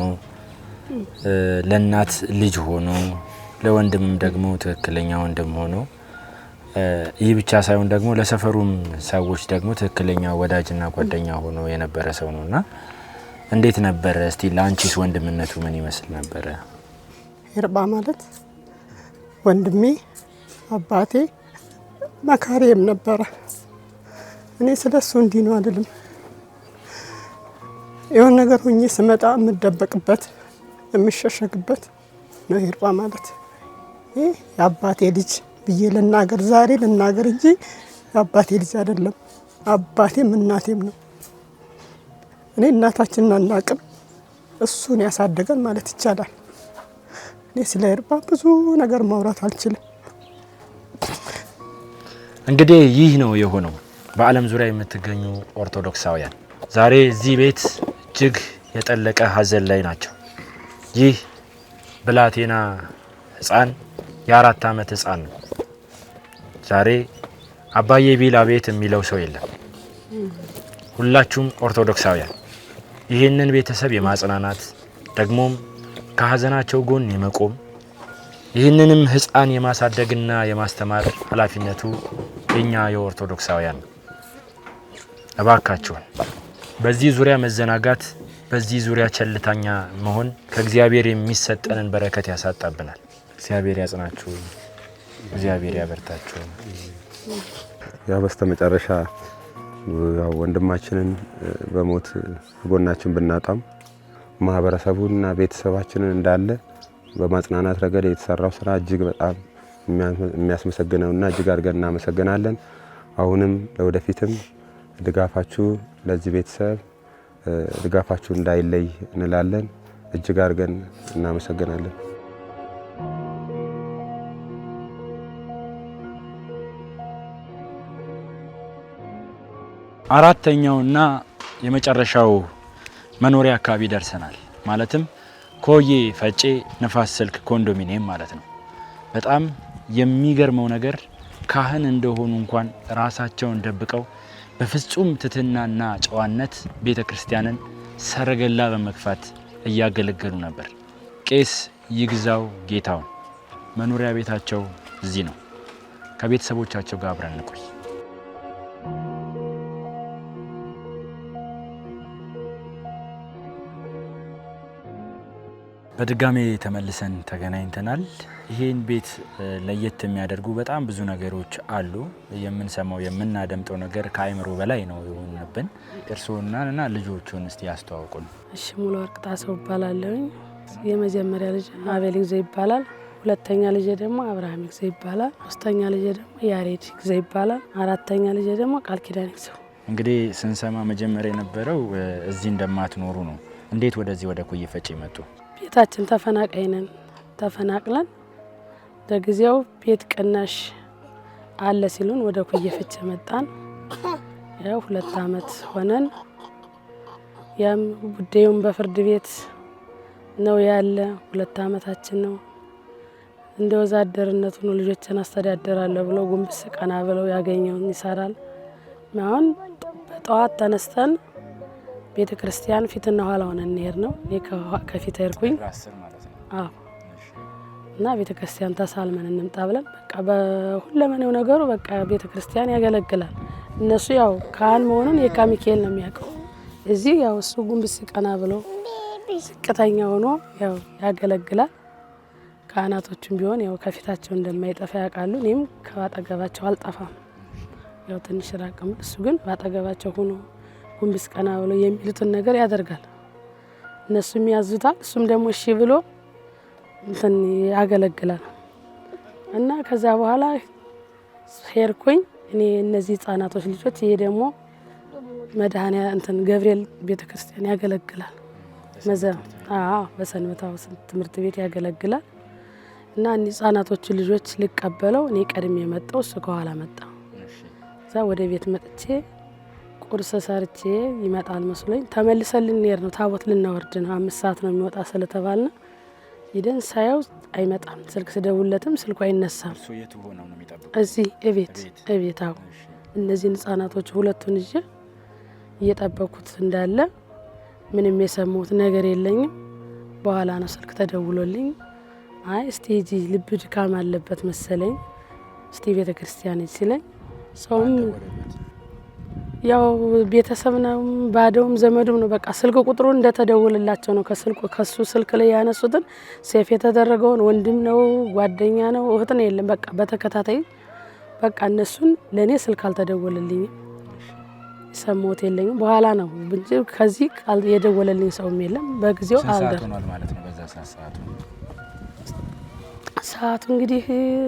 ለእናት ልጅ ሆኖ ለወንድምም ደግሞ ትክክለኛ ወንድም ሆኖ ይህ ብቻ ሳይሆን ደግሞ ለሰፈሩም ሰዎች ደግሞ ትክክለኛ ወዳጅና ጓደኛ ሆኖ የነበረ ሰው ነውና እንዴት ነበረ? እስቲ ላንቺስ ወንድምነቱ ምን ይመስል ነበረ? ይርባ ማለት ወንድሜ አባቴ መካሪም ነበረ። እኔ ስለሱ እንዲህ ነው አይደለም። የሆነ ነገር ሆኜ ስመጣ የምደበቅበት የምሸሸግበት ነው ይርባ ማለት። ይሄ የአባቴ ልጅ ብዬ ልናገር ዛሬ ልናገር እንጂ የአባቴ ልጅ አይደለም። አባቴም እናቴም ነው። እኔ እናታችንን አናውቅም፣ እሱን ያሳደገን ማለት ይቻላል። እኔ ስለ ይርባ ብዙ ነገር ማውራት አልችልም። እንግዲህ ይህ ነው የሆነው። በዓለም ዙሪያ የምትገኙ ኦርቶዶክሳውያን ዛሬ እዚህ ቤት እጅግ የጠለቀ ሀዘን ላይ ናቸው። ይህ ብላቴና ህፃን የ4 ዓመት ህፃን ነው። ዛሬ አባዬ ቢል አቤት የሚለው ሰው የለም። ሁላችሁም ኦርቶዶክሳውያን ይህንን ቤተሰብ የማጽናናት፣ ደግሞም ከሀዘናቸው ጎን የመቆም፣ ይህንንም ሕፃን የማሳደግና የማስተማር ኃላፊነቱ የኛ የኦርቶዶክሳውያን ነው። እባካችሁን በዚህ ዙሪያ መዘናጋት፣ በዚህ ዙሪያ ቸልተኛ መሆን ከእግዚአብሔር የሚሰጠንን በረከት ያሳጣብናል። እግዚአብሔር ያጽናችሁ፣ እግዚአብሔር ያበርታችሁ። ያው በስተመጨረሻ ያው ወንድማችንን በሞት ጎናችን ብናጣም ማህበረሰቡንና ቤተሰባችንን እንዳለ በማጽናናት ረገድ የተሰራው ስራ እጅግ በጣም የሚያስመሰግነውና እጅግ አድርገን እናመሰግናለን። አሁንም ለወደፊትም ድጋፋችሁ ለዚህ ቤተሰብ ድጋፋችሁ እንዳይለይ እንላለን። እጅግ አድርገን እናመሰግናለን። አራተኛውና የመጨረሻው መኖሪያ አካባቢ ደርሰናል። ማለትም ኮዬ ፈጬ ንፋስ ስልክ ኮንዶሚኒየም ማለት ነው። በጣም የሚገርመው ነገር ካህን እንደሆኑ እንኳን ራሳቸውን ደብቀው በፍጹም ትህትናና ጨዋነት ቤተ ክርስቲያንን ሰረገላ በመግፋት እያገለገሉ ነበር። ቄስ ይግዛው ጌታውን መኖሪያ ቤታቸው እዚህ ነው። ከቤተሰቦቻቸው ጋር አብረን እንቆይ። በድጋሜ ተመልሰን ተገናኝተናል። ይህን ቤት ለየት የሚያደርጉ በጣም ብዙ ነገሮች አሉ። የምንሰማው የምናደምጠው ነገር ከአእምሮ በላይ ነው የሆነብን። እርስዎና እና ልጆቹን እስቲ ያስተዋውቁን። እሺ፣ ሙሉ ወርቅ ጣሰው እባላለሁኝ። የመጀመሪያ ልጅ አቤል ይግዘው ይባላል። ሁለተኛ ልጅ ደግሞ አብርሃም ይግዘው ይባላል። ሶስተኛ ልጅ ደግሞ ያሬድ ይግዘው ይባላል። አራተኛ ልጅ ደግሞ ቃል ኪዳን ይግዘው። እንግዲህ ስንሰማ መጀመሪያ የነበረው እዚህ እንደማትኖሩ ነው። እንዴት ወደዚህ ወደ ኮዬ ፈጬ መጡ? ቤታችን ተፈናቃይ ነን። ተፈናቅለን ለጊዜው ቤት ቅናሽ አለ ሲሉን ወደ ኮዬ ፈጬ መጣን። ያው 2 አመት ሆነን። ያም ጉዳዩን በፍርድ ቤት ነው ያለ። 2 አመታችን ነው። እንደ ወዛደርነቱ ነው ልጆችን አስተዳደራለሁ ብሎ ጎንበስ ቀና ብለው ያገኘውን ይሰራል። አሁን በጠዋት ተነስተን ቤተ ክርስቲያን ፊትና ኋላ ሆነን እንሄድ ነው። እኔ ከፊት ሄድኩኝ። አዎ፣ እና ቤተ ክርስቲያን ተሳልመን እንምጣ ብለን በቃ በሁለመናው ነገሩ በቃ ቤተ ክርስቲያን ያገለግላል። እነሱ ያው ካህን መሆኑን የካ ሚካኤል ነው የሚያውቀው። እዚህ ያው እሱ ጉንብስ ቀና ብሎ ዝቅተኛ ሆኖ ያው ያገለግላል። ካህናቶቹም ቢሆን ያው ከፊታቸው እንደማይጠፋ ያውቃሉ። እኔም ከአጠገባቸው አልጠፋም። ያው ትንሽ ራቅም፣ እሱ ግን ባጠገባቸው ሆኖ ጉንብስ ቀና ብሎ የሚሉትን ነገር ያደርጋል። እነሱም ያዙታል፣ እሱም ደግሞ እሺ ብሎ እንትን ያገለግላል። እና ከዛ በኋላ ሄድኩኝ እኔ እነዚህ ህጻናቶች ልጆች፣ ይሄ ደግሞ መድኃኔ እንትን ገብርኤል ቤተክርስቲያን ያገለግላል። አዎ፣ በሰንበታው ትምህርት ቤት ያገለግላል። እና እኒ ህጻናቶቹ ልጆች ልቀበለው እኔ ቀድሜ የመጣው እሱ ከኋላ መጣ። እዛ ወደ ቤት መጥቼ ቁርስ ሰርቼ ይመጣል መስሎኝ ተመልሰን ልንሄድ ነው። ታቦት ልናወርድ ነው። 5 ሰዓት ነው የሚወጣ ስለተባልን ሂደን ሳየው አይመጣም። ስልክ ስደውልለትም ስልኩ አይነሳም። እዚህ እቤት እቤት። አዎ፣ እነዚህን ህጻናቶች ሁለቱን ይዤ እየጠበኩት እንዳለ ምንም የሰማሁት ነገር የለኝም። በኋላ ነው ስልክ ተደውሎልኝ፣ አይ እስቲ ሂጂ፣ ልብ ድካም አለበት መሰለኝ፣ እስቲ ቤተ ክርስቲያን ሂጂ ሲለኝ፣ ሰውም ያው ቤተሰብ ነው፣ ባደውም ዘመዱም ነው። በቃ ስልክ ቁጥሩ እንደተደወለላቸው ነው ከስልኩ ከሱ ስልክ ላይ ያነሱትን save የተደረገውን ወንድም ነው፣ ጓደኛ ነው፣ እህት ነው የለም። በቃ በተከታታይ በቃ እነሱን ለኔ ስልክ አልተደወለልኝም፣ የሰማሁት የለኝም። በኋላ ነው እንጂ ከዚህ የደወለልኝ ሰውም የለም። በጊዜው ስንት ሰዓት ሆኗል ማለት ነው? በዛ ሰዓት ሰዓቱ ሰዓቱ እንግዲህ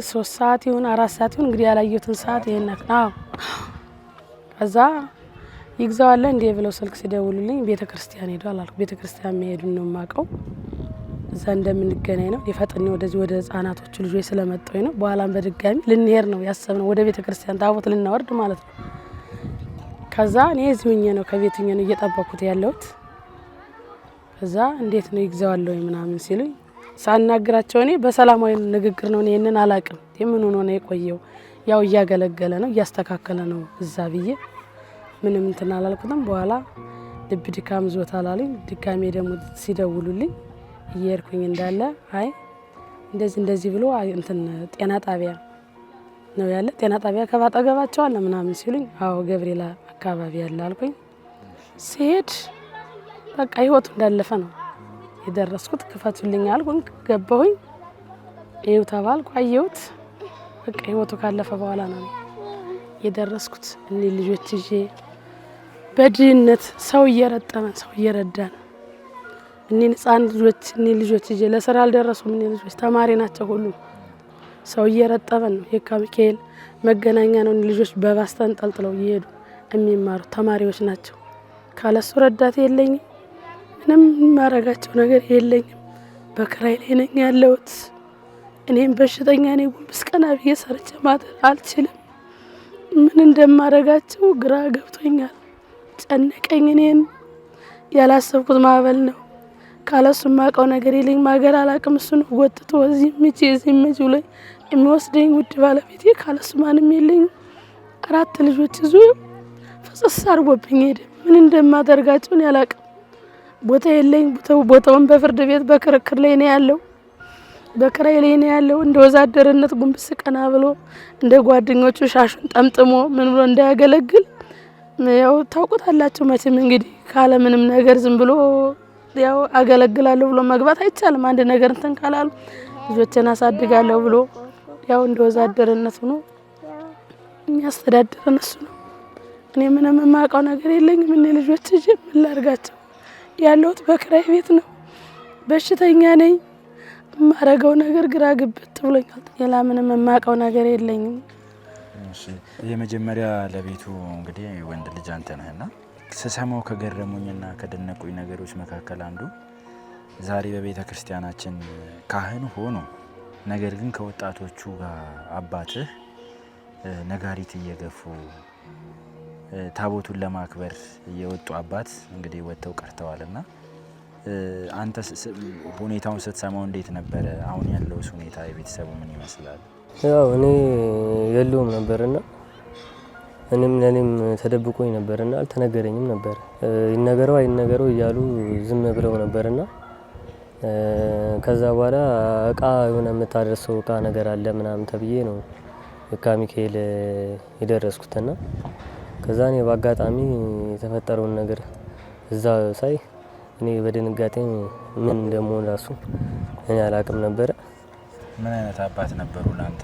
3 ሰዓት ይሁን 4 ሰዓት ይሁን እንግዲህ ያላየሁትን ሰዓት ይሄን። አዎ፣ ከዛ ይግዛው አለ እንዴ ብለው ስልክ ሲደውሉልኝ ቤተ ክርስቲያን ሄዷል አልኩ። ቤተ ክርስቲያን መሄዱን ነው የማውቀው። እዛ እንደምንገናኝ ነው። የፈጥኔ ወደዚህ ወደ ህጻናቶቹ ልጆች ስለመጣሁኝ ነው። በኋላም በድጋሚ ልንሄድ ነው ያሰብነው፣ ወደ ቤተ ክርስቲያን ታቦት ልናወርድ ማለት ነው። ከዛ እኔ እዚህ ሆኜ ነው፣ ከቤት ሆኜ ነው እየጠበኩት ያለሁት። ከዛ እንዴት ነው ይግዛው አለ ወይ ምናምን ሲሉኝ ሳናግራቸው እኔ በሰላማዊ ንግግር ነው። እኔ ይሄንን አላውቅም። የምን ሆኖ ነው የቆየው? ያው እያገለገለ ነው፣ እያስተካከለ ነው እዛ ብዬ ምንም እንትን አላልኩትም። በኋላ ልብ ድካም ዞታል አሉኝ። ድጋሜ ደግሞ ሲደውሉልኝ እየሄድኩኝ እንዳለ አይ እንደዚህ እንደዚህ ብሎ እንትን ጤና ጣቢያ ነው ያለ፣ ጤና ጣቢያ ከባጠገባቸው አለ ምናምን ሲሉኝ አዎ ገብርኤል አካባቢ ያለ አልኩኝ። ሲሄድ በቃ ህይወቱ እንዳለፈ ነው የደረስኩት። ክፈቱልኝ አልኩኝ፣ ገባሁኝ። ይኸው ተባልኩ፣ አየሁት። በቃ ህይወቱ ካለፈ በኋላ ነው የደረስኩት። እኔ ልጆች ይዤ በድህነት ሰው እየረጠመን ሰው እየረዳን እኔ ህጻን ልጆች እኔ ልጆች ይዤ ለስራ አልደረሱም። እኔ ልጆች ተማሪ ናቸው ሁሉ ሰው እየረጠበን ነው። የካ ሚካኤል መገናኛ ነው። እኔ ልጆች በባስ ተንጠልጥለው እየሄዱ የሚማሩ ተማሪዎች ናቸው። ካለሱ ረዳት የለኝም። ምንም የማረጋቸው ነገር የለኝም። በክራይ ላይ ነኝ ያለሁት። እኔም በሽተኛ ነኝ። ጎንበስ ቀና ብዬ ሰርቼ ማደር አልችልም። ምን እንደማረጋቸው ግራ ገብቶኛል። ጨነቀኝ። እኔን ያላሰብኩት ማዕበል ነው። ካለሱ የማውቀው ነገር የለኝም። ሀገር አላውቅም። እሱ ነው ጎትቶ እዚህ ምጪ እዚህ ምጪ ብሎኝ የሚወስደኝ ውድ ባለቤቴ። ካለሱ ማንም የለኝም። 4 ልጆች ይዞ ፈሰስ አድርጎብኝ ሄደ። ምን እንደማደርጋቸው እኔ አላውቅም። ቦታ የለኝ። ቦታውን በፍርድ ቤት በክርክር ላይ ነው ያለው፣ በክራይ ላይ ነው ያለው። እንደ ወዛደርነት ጉንብስ ቀና ብሎ እንደ ጓደኞቹ ሻሹን ጠምጥሞ ምን ብሎ እንዳያገለግል ያው ታውቁታላችሁ መቼም እንግዲህ ካለ ምንም ነገር ዝም ብሎ ያው አገለግላለሁ ብሎ መግባት አይቻልም። አንድ ነገር እንትን ካላሉ ልጆችን አሳድጋለሁ ብሎ ያው እንደ ወዛደርነት ሆኖ የሚያስተዳድረን እሱ ነው። እኔ ምንም የማውቀው ነገር የለኝም። እኔ ልጆች ይዤ ምን ላድርጋቸው? ያለሁት በክራይ ቤት ነው። በሽተኛ ነኝ። የማረገው ነገር ግራ ግብት ብሎኛል። ሌላ ምንም የማውቀው ነገር የለኝም። እሺ፣ የመጀመሪያ ለቤቱ እንግዲህ ወንድ ልጅ አንተ ነህና ስሰማው ከገረሙኝና ከደነቁኝ ነገሮች መካከል አንዱ ዛሬ በቤተ ክርስቲያናችን ካህን ሆኖ ነገር ግን ከወጣቶቹ ጋር አባትህ ነጋሪት እየገፉ ታቦቱን ለማክበር የወጡ አባት እንግዲህ ወጥተው ቀርተዋልና አንተ ሁኔታውን ስትሰማው እንዴት ነበረ? አሁን ያለውስ ሁኔታ የቤተሰቡ ምን ይመስላል? ያው እኔ የለውም ነበርና እኔም ለኔም ተደብቆኝ ነበርና አልተነገረኝም ነበር። ይነገረው አይነገረው እያሉ ዝም ብለው ነበርና ከዛ በኋላ እቃ የሆነ የምታደርሰው እቃ ነገር አለ ምናምን ተብዬ ነው የካ ሚካኤል የደረስኩትና ከዛ እኔ በአጋጣሚ የተፈጠረውን ነገር እዛ ሳይ እኔ በድንጋጤ ምን እንደምሆን ራሱ እኔ አላቅም ነበረ። ምን አይነት አባት ነበሩ ላንተ?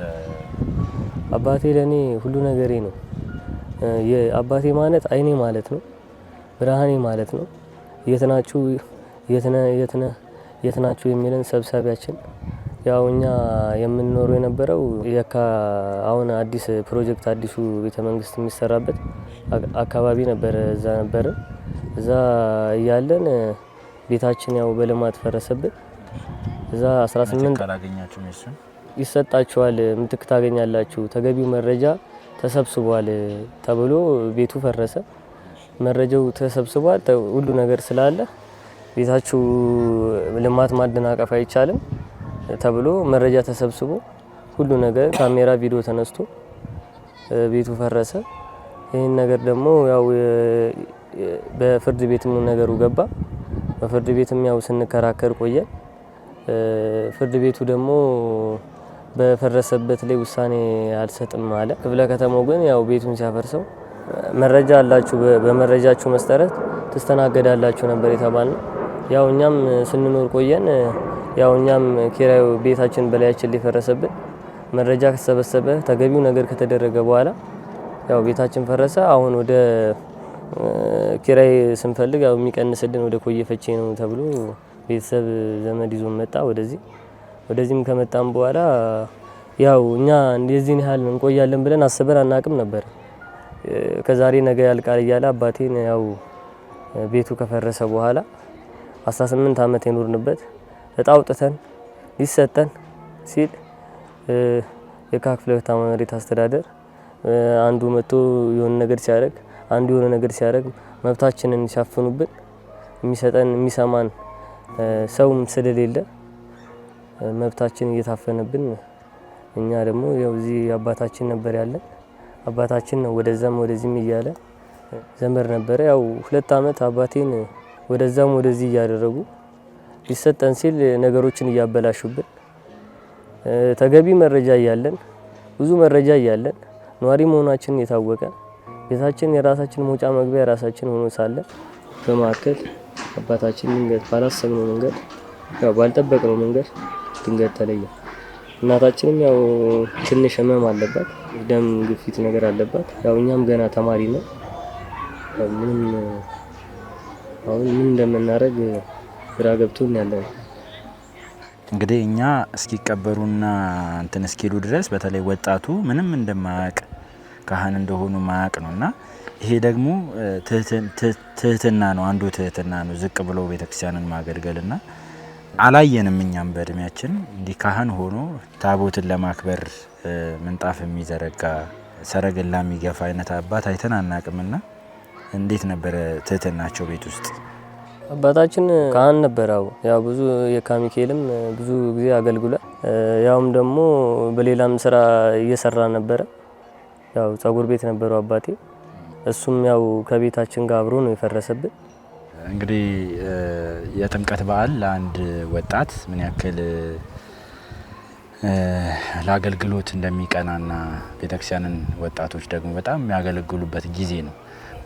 አባቴ ለኔ ሁሉ ነገሬ ነው። የአባቴ ማለት አይኔ ማለት ነው፣ ብርሃኔ ማለት ነው። የት ናችሁ የት ናችሁ የሚለን ሰብሳቢያችን። ያው እኛ የምንኖረው የነበረው የካ አሁን አዲስ ፕሮጀክት አዲሱ ቤተ መንግስት የሚሰራበት አካባቢ ነበር። እዛ ነበር። እዛ እያለን ቤታችን ያው በልማት ፈረሰብን። እዛ 18 ካላገኛችሁ እሱን ይሰጣችኋል፣ ምትክ ታገኛላችሁ፣ ተገቢው መረጃ ተሰብስቧል ተብሎ ቤቱ ፈረሰ። መረጃው ተሰብስቧል፣ ሁሉ ነገር ስላለ ቤታችሁ ልማት ማደናቀፍ አይቻልም ተብሎ መረጃ ተሰብስቦ ሁሉ ነገር ካሜራ ቪዲዮ ተነስቶ ቤቱ ፈረሰ። ይህን ነገር ደግሞ ያው በፍርድ ቤትም ነገሩ ገባ። በፍርድ ቤትም ያው ስንከራከር ቆየን። ፍርድ ቤቱ ደግሞ በፈረሰበት ላይ ውሳኔ አልሰጥም አለ። ክፍለ ከተማው ግን ያው ቤቱን ሲያፈርሰው መረጃ አላችሁ፣ በመረጃችሁ መሰረት ትስተናገዳላችሁ ነበር የተባልነው። ያው እኛም ስንኖር ቆየን። ያው እኛም ኪራዩ ቤታችን በላያችን ሊፈረሰብን መረጃ ከተሰበሰበ ተገቢው ነገር ከተደረገ በኋላ ያው ቤታችን ፈረሰ። አሁን ወደ ኪራይ ስንፈልግ ያው የሚቀንስልን ወደ ኮዬ ፈቼ ነው ተብሎ ቤተሰብ ዘመድ ይዞ መጣ ወደዚህ። ወደዚህም ከመጣም በኋላ ያው እኛ እንደዚህን ያህል እንቆያለን ብለን አስበን አናቅም ነበር። ከዛሬ ነገ ያልቃል እያለ አባቴን ያው ቤቱ ከፈረሰ በኋላ 18 ዓመት የኖርንበት እጣ አውጥተን ሊሰጠን ሲል የካ ክፍለ ከተማ መሬት አስተዳደር አንዱ መጥቶ የሆነ ነገር ሲያደርግ አንዱ የሆነ ነገር ሲያደርግ መብታችንን ሲያፍኑብን የሚሰጠን የሚሰማን ሰውም ስለሌለ መብታችን እየታፈነብን እኛ ደግሞ ያው እዚህ አባታችን ነበር ያለን። አባታችን ነው ወደዛም ወደዚህም እያለ ዘመድ ነበረ። ያው 2 ዓመት አባቴን ወደዛም ወደዚህ እያደረጉ ሊሰጠን ሲል ነገሮችን እያበላሹብን፣ ተገቢ መረጃ እያለን፣ ብዙ መረጃ እያለን፣ ነዋሪ መሆናችንን የታወቀ፣ ቤታችን የራሳችን መውጫ መግቢያ የራሳችን ሆኖ ሳለ በመካከል አባታችን ድንገት ባላሰብነው መንገድ፣ ያው ባልጠበቅነው መንገድ ድንገት ተለየ። እናታችንም ያው ትንሽ ህመም አለባት፣ ደም ግፊት ነገር አለባት። ያው እኛም ገና ተማሪ ነው። ያው ምንም አሁን ምን እንደምናደርግ ግራ ገብቶን ያለ ነው። እንግዲህ እኛ እስኪቀበሩና እንትን እስኪሉ ድረስ በተለይ ወጣቱ ምንም እንደማያውቅ፣ ካህን እንደሆኑ ማያውቅ ነው። እና ይሄ ደግሞ ትህትና ነው፣ አንዱ ትህትና ነው፣ ዝቅ ብሎ ቤተክርስቲያንን ማገልገልና አላየንም። እኛም በእድሜያችን እንዲህ ካህን ሆኖ ታቦትን ለማክበር ምንጣፍ የሚዘረጋ፣ ሰረገላ የሚገፋ አይነት አባት አይተን አናቅምና እንዴት ነበረ ትህትናቸው ቤት ውስጥ? አባታችን ካህን ነበር። ያው ብዙ የካ ሚካኤልም ብዙ ጊዜ አገልግሏል። ያውም ደግሞ በሌላም ስራ እየሰራ ነበረ። ያው ጸጉር ቤት ነበረው አባቴ። እሱም ያው ከቤታችን ጋር አብሮ ነው የፈረሰብን። እንግዲህ የጥምቀት በዓል ለአንድ ወጣት ምን ያክል ለአገልግሎት እንደሚቀናና ቤተክርስቲያንን ወጣቶች ደግሞ በጣም የሚያገለግሉበት ጊዜ ነው።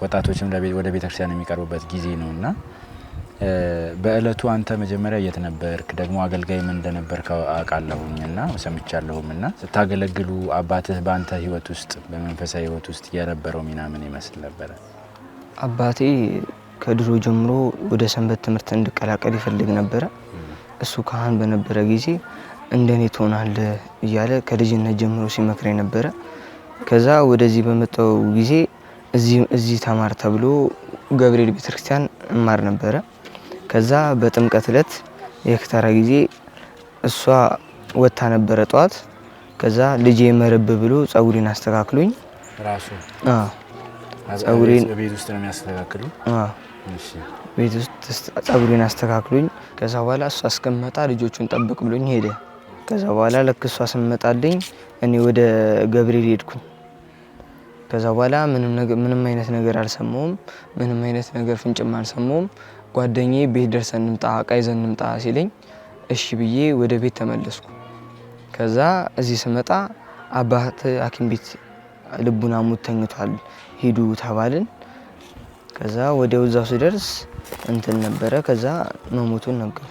ወጣቶችም ወደ ቤተክርስቲያን የሚቀርቡበት ጊዜ ነው። እና በእለቱ አንተ መጀመሪያ የት ነበርክ? ደግሞ አገልጋይ ምን እንደነበርክ አውቃለሁኝ እና ሰምቻለሁም። እና ስታገለግሉ አባትህ በአንተ ህይወት ውስጥ፣ በመንፈሳዊ ህይወት ውስጥ የነበረው ሚና ምን ይመስል ነበረ? አባቴ ከድሮ ጀምሮ ወደ ሰንበት ትምህርት እንድቀላቀል ይፈልግ ነበረ። እሱ ካህን በነበረ ጊዜ እንደኔ ትሆናለህ እያለ ከልጅነት ጀምሮ ሲመክረኝ ነበረ። ከዛ ወደዚህ በመጣው ጊዜ እዚህ ተማር ተብሎ ገብርኤል ቤተክርስቲያን እማር ነበረ። ከዛ በጥምቀት እለት የክተራ ጊዜ እሷ ወጥታ ነበረ ጠዋት። ከዛ ልጄ መረብ ብሎ ጸጉሬን አስተካክሎኝ ራሱ? አዎ፣ ጸጉሬን። ቤት ውስጥ ነው የሚያስተካክሉ? አዎ። ቤት ውስጥ ጸጉሬን አስተካክሎኝ ከዛ በኋላ እሷ እስከምመጣ ልጆቹን ጠብቅ ብሎኝ ሄደ። ከዛ በኋላ ልክ እሷ ስመጣልኝ እኔ ወደ ገብርኤል ሄድኩኝ። ከዛ በኋላ ምንም ነገር፣ ምንም አይነት ነገር አልሰማሁም። ምንም አይነት ነገር ፍንጭም አልሰማሁም። ጓደኛዬ ቤት ደርሰን እንምጣ፣ እቃ ይዘን እንምጣ ሲለኝ እሺ ብዬ ወደ ቤት ተመለስኩ። ከዛ እዚህ ስመጣ አባት ሐኪም ቤት ልቡን አሞት ተኝቷል፣ ሂዱ ተባልን። ከዛ ወዲያው እዛው ስደርስ እንትን ነበረ፣ ከዛ መሞቱን ነገሩ።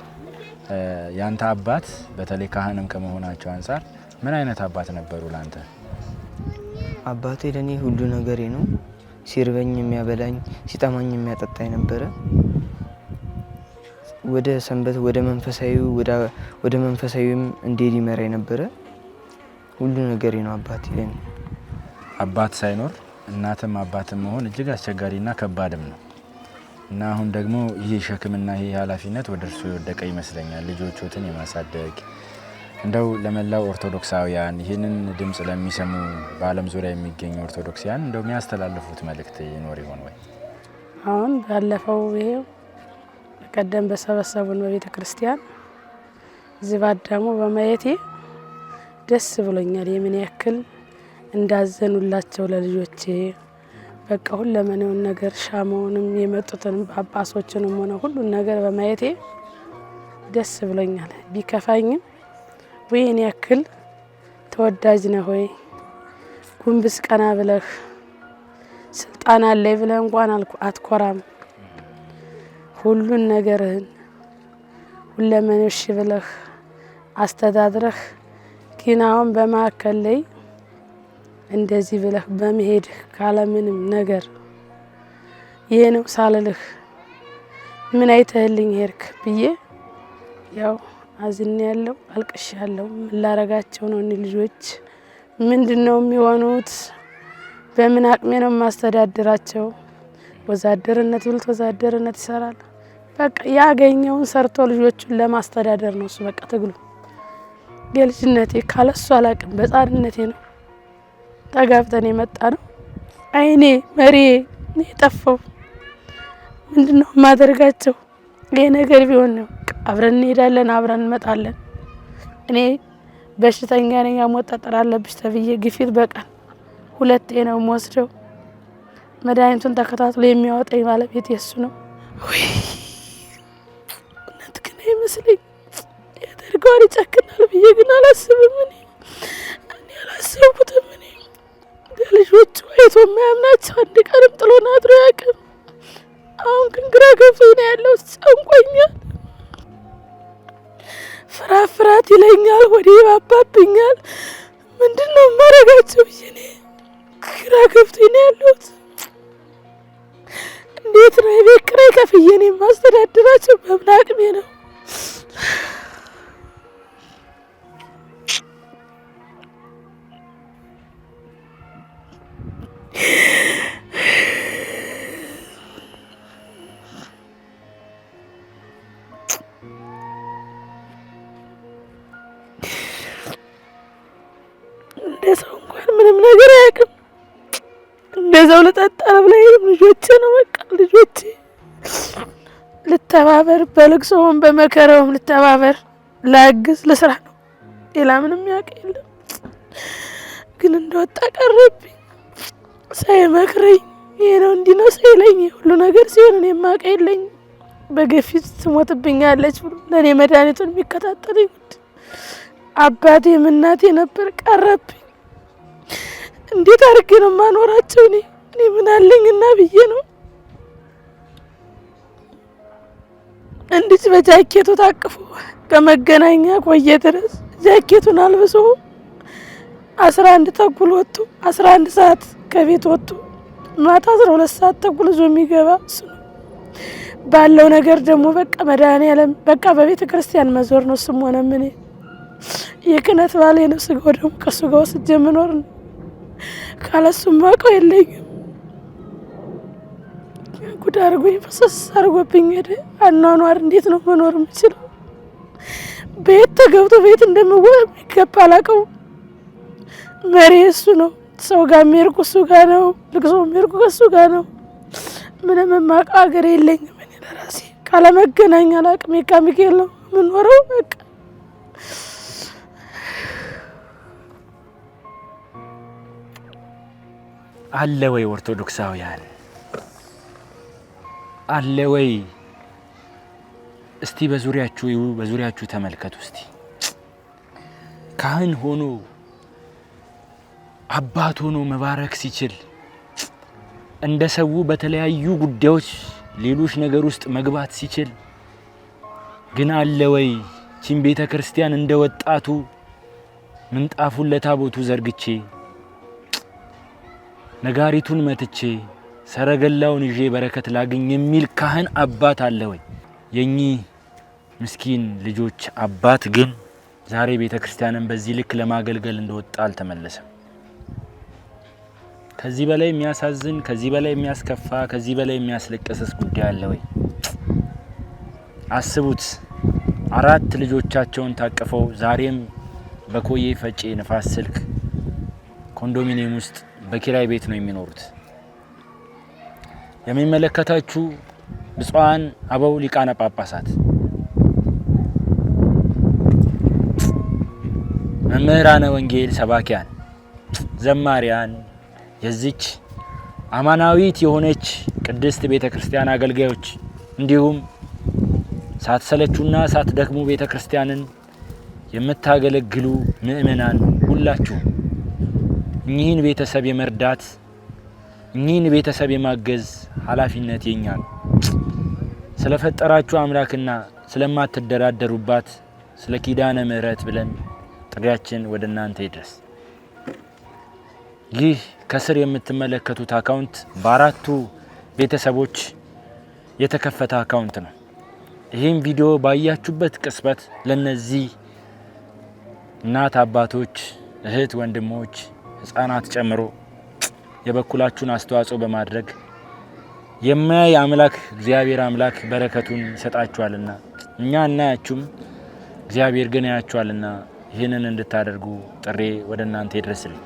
ያንተ አባት በተለይ ካህንም ከመሆናቸው አንጻር ምን አይነት አባት ነበሩ ላንተ? አባቴ ለኔ ሁሉ ነገሬ ነው። ሲርበኝ የሚያበላኝ፣ ሲጠማኝ የሚያጠጣኝ ነበረ። ወደ ሰንበት፣ ወደ መንፈሳዊ፣ ወደ መንፈሳዊም እንዲሄድ ይመራኝ ነበረ። ሁሉ ነገሬ ነው አባቴ ለኔ። አባት ሳይኖር እናትም አባትም መሆን እጅግ አስቸጋሪና ከባድም ነው። እና አሁን ደግሞ ይህ ሸክምና ይህ ኃላፊነት ወደ እርሱ የወደቀ ይመስለኛል። ልጆችዎትን የማሳደግ እንደው ለመላው ኦርቶዶክሳውያን፣ ይህንን ድምጽ ለሚሰሙ በዓለም ዙሪያ የሚገኙ ኦርቶዶክሳውያን እንደው የሚያስተላልፉት መልእክት ይኖር ይሆን ወይ? አሁን ባለፈው ይሄው በቀደም በሰበሰቡን በቤተ ክርስቲያን እዚህ ባዳሙ በማየቴ ደስ ብሎኛል። የምን ያክል እንዳዘኑላቸው ለልጆቼ፣ በቃ ሁለመናውን ነገር ሻማውንም የመጡትን ጳጳሶችንም ሆነ ሁሉን ነገር በማየቴ ደስ ብሎኛል። ቢከፋኝም ወይ እኔ ያክል ተወዳጅ ነህ ሆይ፣ ጉንብስ ቀና ብለህ ስልጣን አለኝ ብለህ እንኳን አትኮራም። ሁሉን ነገርህን ሁለመናው እሺ ብለህ አስተዳድረህ ግን አሁን በማዕከል ላይ እንደዚህ ብለህ በመሄድህ ካለምንም ነገር ይሄ ነው ሳልልህ ምን አይተህልኝ ሄድክ ብዬ ያው አዝኔ ያለው፣ አልቅሻለሁ። ምን ላረጋቸው ነው? እኔ ልጆች ምንድነው የሚሆኑት? በምን አቅሜ ነው የማስተዳድራቸው? ወዛደርነት ብልት ወዛደርነት ይሰራል። በቃ ያገኘውን ሰርቶ ልጆቹን ለማስተዳደር ነው እሱ በቃ ትግሉ። የልጅነቴ ካለሱ አላቅም። በህፃንነቴ ነው ተጋብተን የመጣ ነው። አይኔ መሪ ነው የጠፋው። ምንድነው የማደርጋቸው? ይሄ ነገር ቢሆን ነው አብረን እንሄዳለን፣ አብረን እንመጣለን። እኔ በሽተኛ ነኝ፣ ሐሞት ጠጠር አለብሽ ተብዬ ግፊት በቀን 2 ነው የምወስደው። መድኃኒቱን ተከታትሎ የሚያወጣኝ ባለቤት የሱ ነው። እውነት ግን አይመስለኝ ያደርገዋል፣ ይጨክናል ብዬ ግን አላስብም። እኔ አላሰብኩትም። እኔ ለልጆቹ አይቶ የማያምናቸው አንድ ቀንም ጥሎን አድሮ አያውቅም። አሁን ግን ግራ ገብቶኝ ነው ያለው። ጨንቆኛል። ፍርሃት ፍርሃት ይለኛል፣ ሆዴ ይባባብኛል። ምንድን ነው የማደርጋቸው ብዬ እኔ ግራ ገብቶኝ ነው ያለሁት። እንዴት ነው የቤት ኪራይ ከፍዬ እኔ የማስተዳድራቸው? በምን አቅሜ ነው? እንደ ሰው እንኳን ምንም ነገር አያውቅም። እንደ ሰው ልጠጣ ልብላ ልጆቼ ነው በቃ ልጆቼ ልተባበር፣ በልቅሶውም በመከራውም ልተባበር፣ ላግዝ፣ ልስራ ነው። ሌላ ምንም ያውቅ የለም። ግን እንደወጣ ቀረብኝ። ሳይመክረኝ ይሄ ነው እንዲህ ነው ሳይለኝ ሁሉ ነገር ሲሆን እኔ የማውቅ የለኝም። በግፊት ትሞትብኛለች ብሎ ለእኔ መድኃኒቱን የሚከታተለኝ ውድ አባቴም እናቴ ነበር። ቀረብኝ። እንዴት አድርጌ ነው የማኖራቸው? እኔ ምን አለኝና ብዬ ነው እንዲህ በጃኬቱ ታቅፎ ከመገናኛ ቆየ ድረስ ጃኬቱን አልብሶ 11:30 ወጥቶ 11 ሰዓት ከቤት ወጥቶ ማታ 12 ሰዓት ተኩል ይዞ የሚገባ እሱ ነው። ባለው ነገር ደግሞ በቃ መድኃኒዓለም በቃ በቤተ ክርስቲያን መዞር ነው። እሱም ሆነ ምን የክህነት ባሌ ነው። ስጋው ደግሞ ከእሱ ጋር ወስጄ የምኖር ነው። ካለሱ የማውቀው የለኝም። ጉድ አድርጎኝ ፈሰስ አድርጎብኝ ሄደ። አኗኗር እንዴት ነው መኖር የምችለው? ቤት ተገብቶ ቤት እንደሚገባ አላውቀውም። መሪ እሱ ነው። ሰው ጋር የሚሄድኩ እሱ ጋር ነው። ልቅሶ የሚሄድኩ ከእሱ ጋር ነው። ምንም የማውቀው ሀገር የለኝም። እኔ ለራሴ ካለመገናኛ አላውቅም። የካ ሚካኤል ነው የምኖረው። በቃ አለ ወይ ኦርቶዶክሳውያን? አለ ወይ? እስቲ በዙሪያችሁ እዩ፣ በዙሪያችሁ ተመልከቱ። እስቲ ካህን ሆኖ አባት ሆኖ መባረክ ሲችል እንደ ሰው በተለያዩ ጉዳዮች ሌሎች ነገር ውስጥ መግባት ሲችል ግን አለ ወይ ቺን ቤተ ክርስቲያን እንደ ወጣቱ ምንጣፉን ለታቦቱ ዘርግቼ ነጋሪቱን መትቼ ሰረገላውን ይዤ በረከት ላግኝ የሚል ካህን አባት አለ ወይ? የኚህ ምስኪን ልጆች አባት ግን ዛሬ ቤተ ክርስቲያንን በዚህ ልክ ለማገልገል እንደወጣ አልተመለሰም። ከዚህ በላይ የሚያሳዝን፣ ከዚህ በላይ የሚያስከፋ፣ ከዚህ በላይ የሚያስለቅስስ ጉዳይ አለ ወይ? አስቡት። 4 ልጆቻቸውን ታቅፈው ዛሬም በኮዬ ፈጬ ንፋስ ስልክ ኮንዶሚኒየም ውስጥ በኪራይ ቤት ነው የሚኖሩት። የሚመለከታችሁ ብፁዓን አበው ሊቃነ ጳጳሳት፣ መምህራነ ወንጌል፣ ሰባኪያን፣ ዘማሪያን፣ የዚች አማናዊት የሆነች ቅድስት ቤተክርስቲያን አገልጋዮች እንዲሁም ሳትሰለቹና ሳትደክሙ ቤተክርስቲያንን የምታገለግሉ ምእመናን ሁላችሁ እኚህን ቤተሰብ የመርዳት እኚህን ቤተሰብ የማገዝ ኃላፊነት የኛ ነው። ስለፈጠራችሁ አምላክና ስለማትደራደሩባት ስለ ኪዳነ ምሕረት ብለን ጥሪያችን ወደ እናንተ ይድረስ። ይህ ከስር የምትመለከቱት account በአራቱ ቤተሰቦች የተከፈተ account ነው። ይህም ቪዲዮ ባያችሁበት ቅጽበት ለነዚህ እናት አባቶች፣ እህት ወንድሞች፣ ህፃናት ጨምሮ የበኩላችሁን አስተዋጽኦ በማድረግ የማያይ አምላክ እግዚአብሔር አምላክ በረከቱን ይሰጣችኋልና እኛ እናያችሁም እግዚአብሔር ግን ያያችኋልና ይህንን እንድታደርጉ ጥሬ ወደ እናንተ ይድረስልኝ።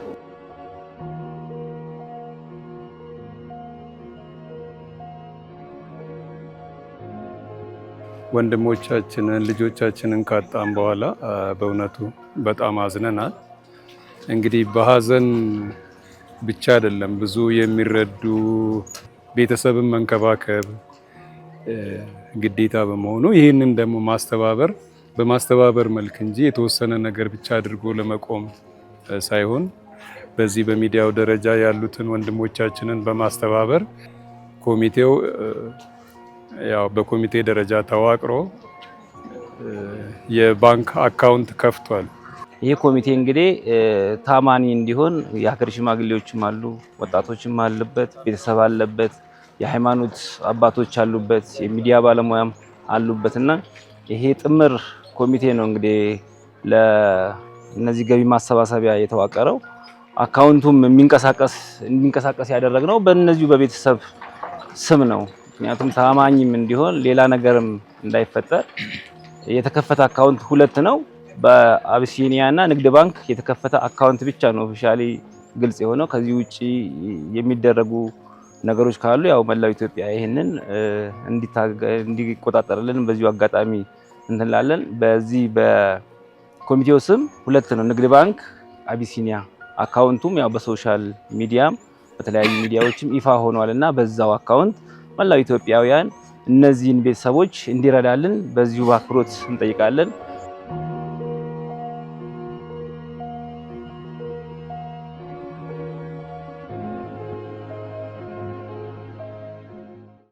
ወንድሞቻችንን ልጆቻችንን ካጣን በኋላ በእውነቱ በጣም አዝነናል። እንግዲህ በሀዘን ብቻ አይደለም፣ ብዙ የሚረዱ ቤተሰብን መንከባከብ ግዴታ በመሆኑ ይህንን ደግሞ ማስተባበር በማስተባበር መልክ እንጂ የተወሰነ ነገር ብቻ አድርጎ ለመቆም ሳይሆን በዚህ በሚዲያው ደረጃ ያሉትን ወንድሞቻችንን በማስተባበር ኮሚቴው ያው በኮሚቴ ደረጃ ተዋቅሮ የባንክ አካውንት ከፍቷል። ይህ ኮሚቴ እንግዲህ ታማኒ እንዲሆን የሀገር ሽማግሌዎችም አሉ፣ ወጣቶችም አሉበት፣ ቤተሰብ አለበት፣ የሃይማኖት አባቶች አሉበት፣ የሚዲያ ባለሙያም አሉበት እና ይሄ ጥምር ኮሚቴ ነው እንግዲህ ለእነዚህ ገቢ ማሰባሰቢያ የተዋቀረው። አካውንቱም እንዲንቀሳቀስ ያደረግነው በእነዚሁ በቤተሰብ ስም ነው። ምክንያቱም ታማኝም እንዲሆን ሌላ ነገርም እንዳይፈጠር የተከፈተ አካውንት ሁለት ነው። በአቢሲኒያ እና ንግድ ባንክ የተከፈተ አካውንት ብቻ ነው officially ግልጽ የሆነው። ከዚህ ውጪ የሚደረጉ ነገሮች ካሉ ያው መላው ኢትዮጵያ ይህንን እንዲቆጣጠርልን በዚሁ አጋጣሚ እንትንላለን። በዚህ በኮሚቴው ስም ሁለት ነው፣ ንግድ ባንክ፣ አቢሲኒያ። አካውንቱም ያው በ social media ም በተለያዩ ሚዲያዎችም ይፋ ሆኗል እና በዛው አካውንት መላው ኢትዮጵያውያን እነዚህን ቤተሰቦች እንዲረዳልን በዚሁ በአክብሮት እንጠይቃለን።